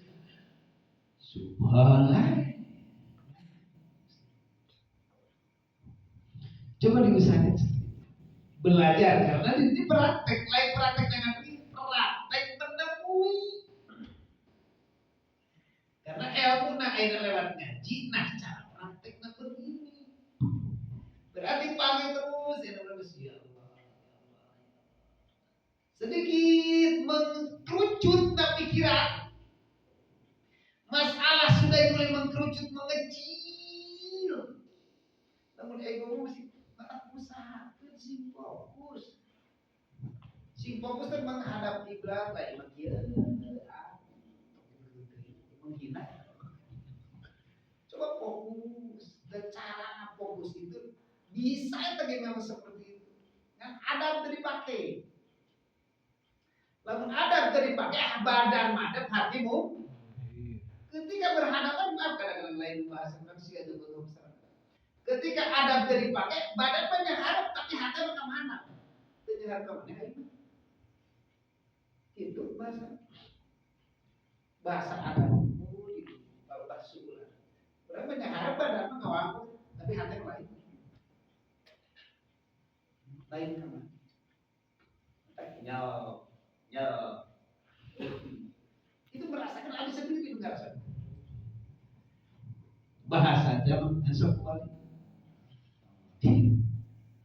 B: Subhanallah. Coba diusahakan belajar karena ini praktek, lain praktek dengan ini praktek menemui. Karena ilmu nah akhirnya lewat ngaji, nah cara prakteknya begini. Berarti panggil terus ya terus ya Allah. Sedikit mengkerucut nah pikiran. Masalah sudah mulai mengkerucut mengecil. Namun ego masih usaha sing fokus. Sing fokus teh menghadap kiblat lain mah kieu. Menghina. Coba fokus. Dan cara fokus itu bisa bagaimana seperti itu. Kan adab teu dipake. Lamun adab teu dipake, badan madep hatimu. Ketika berhadapan, maaf kadang-kadang lain bahasa manusia itu belum besar. Ketika adab teu dipake, badan banyak hadap tapi hati mah kemana? Teu nyaharap ka mana? Itu bahasa. Bahasa adab. Gitu. Kalau bahasa ulah. Urang banyak harap badan mah ngawangku, tapi hati lain. Lain kemana? Nyok, nyok. Itu merasakan ada sendiri itu nggak. Bahasa jam esok kembali.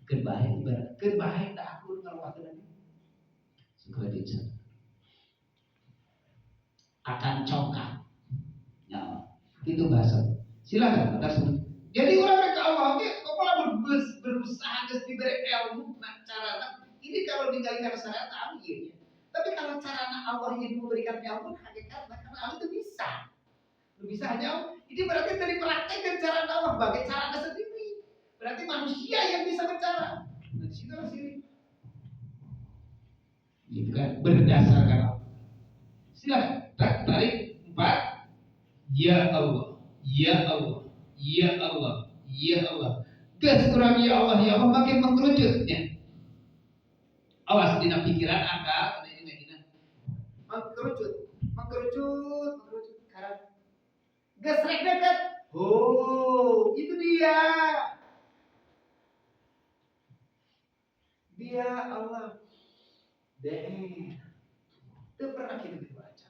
B: Keur bae ibarat, keur bae da aku ngaluakeun suka dica. Akan congkak. Ya, itu bahasa. Silakan atas. Jadi orang mereka Allah ge kok lamun berusaha geus diberi ilmu nah carana ini kalau digali karena syariat tahu ieu. Tapi kalau carana Allah ingin memberikan ilmu hakikatnya karena Allah itu bisa. Lu bisa hanya Allah. Ini berarti dari praktekkan cara Allah bagai caranya sendiri. Berarti manusia yang bisa bercara. Nah, di situ sirik. Gitu kan? Berdasarkan Allah. Silakan tarik 4. Ya Allah, ya Allah, ya Allah, ya Allah. Gas kurang ya Allah, ya Allah makin mengkerucut ya. Awas dina pikiran akal mengkerucut, mengkerucut, mengkerucut. Karena gas rek dekat. Oh, itu dia. Dia Allah. Deh. Itu pernah kita baca.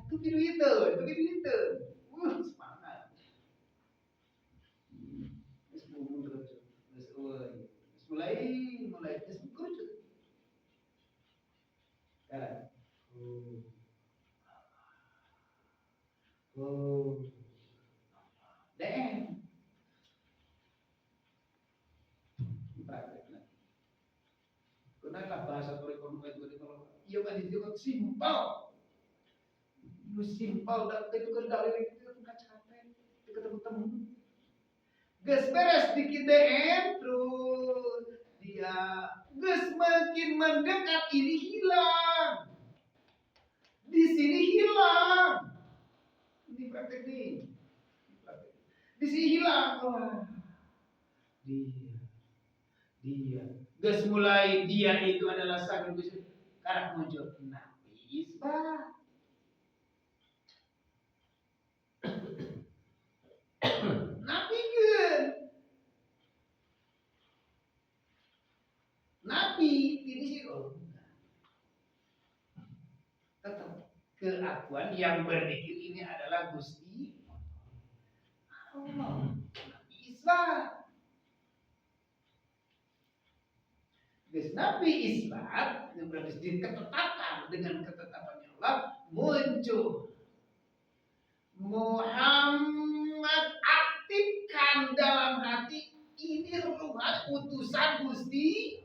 B: Itu video itu, itu video itu. Semangat. Terus mengkerucut. Terus mulai terus mengkerucut. Sekarang. Oh. Deh. Gunakanlah bahasa kurikulum itu kalau iya kan itu kan simpel. Lu simpel dan itu kan dalil itu kan capek, itu ketemu-temu. Geus beres dikit DM terus dia
A: Geus makin mendekat ini hilang. Di sini hilang. Ini praktek nih. Di sini hilang. Wah. Dia. Geus mulai dia itu adalah sang Gusti. Karak muncul nabi isbat. Nabi geun. Nabi ini sih oh enggak. Tetap keakuan yang berzikir ini adalah Gusti Allah. Nabi isbat. Geus Nabi isbat itu berarti diketetapan dengan ketetapannya Allah muncul Muhammad aktifkan dalam hati ini ruhan utusan Gusti,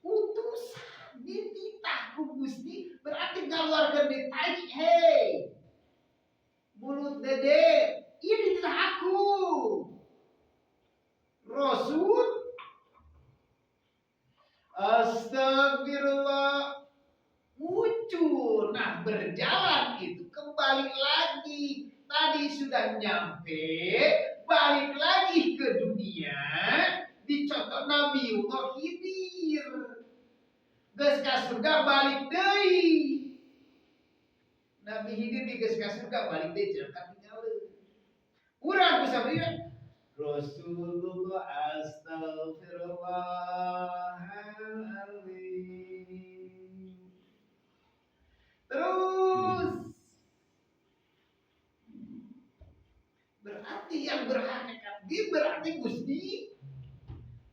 A: utusan dititah ku Gusti berarti ngaluarkeun deui hei mulut dede ini titah aku Rasul. Astagfirullah muncul. Nah berjalan itu kembali lagi. Tadi sudah nyampe, balik lagi ke dunia. Dicontoh Nabiullah Khidir. Geus ka surga balik deui. Nabi Khidir di geus ka surga balik deui jeung katinggaleuh. Urang bisa beri Rasulullah astagfirullahaladzim. Terus berarti yang berhakikat di berarti Gusti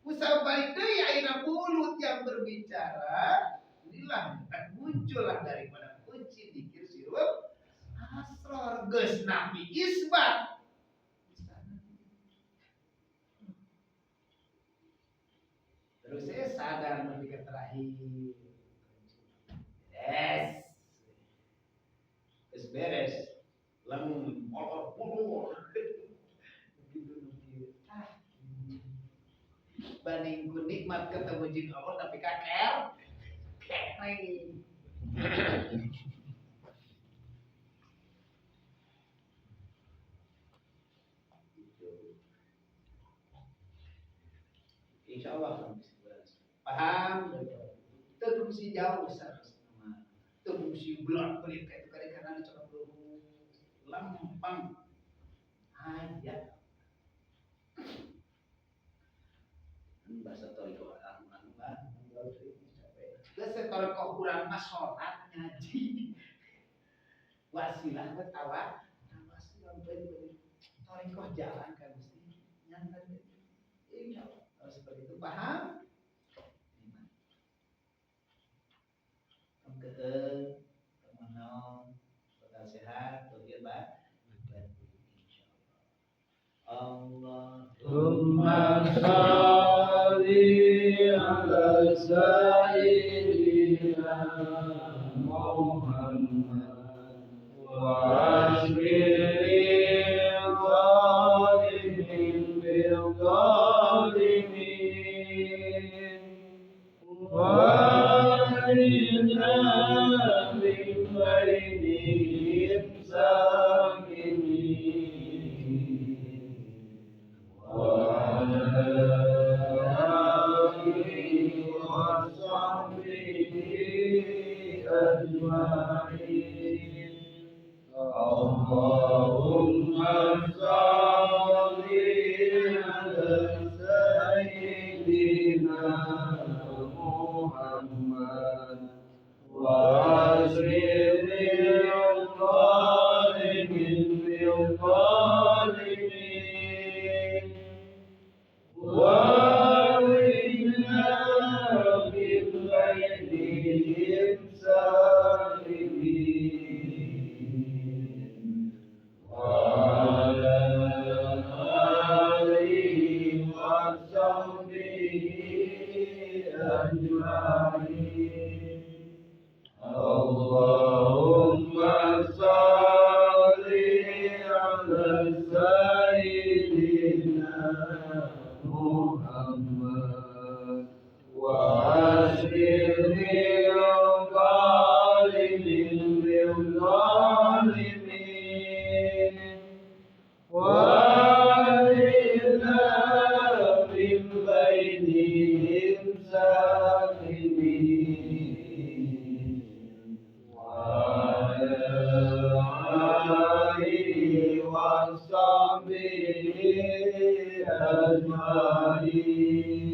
A: usaha balik deui ayeuna mulut yang berbicara inilah muncullah daripada kunci dikir sirup asror geus nabi isbat. Terus saya sadar ketika terakhir beres. Terus beres leng molor molor gitu ah banding ku nikmat ketemu jin Allah tapi kaker keren. Insya Allah paham. Terfungsi jauh besar, terfungsi belak belit kayak itu karena dicoba belum lempang aja. Bahasa toriko anu lah, bahasa toriko kurang mas sholat ngaji, wasilah bertawa, wasilah beri toriko jalan kan mesti nyantai. Insya Allah kalau seperti itu paham. Keeng, temenong, bakal sehat, tohir baik, insyaallah. Allahumma
C: shalli ala sayyidina Muhammad wa asbiril zalimin bil zalimin wa min bainihim sakinin wa ala alihi wa sahbihi ajma'in. Allahumma shalli ala sayyidina Muhammad wa asril zalimin bil zalimin wa inna min bainihim salimin wa ala alihi wa sahbihi ajma'in. Allahumma shalli ala sayyidina Muhammad. أجمعين.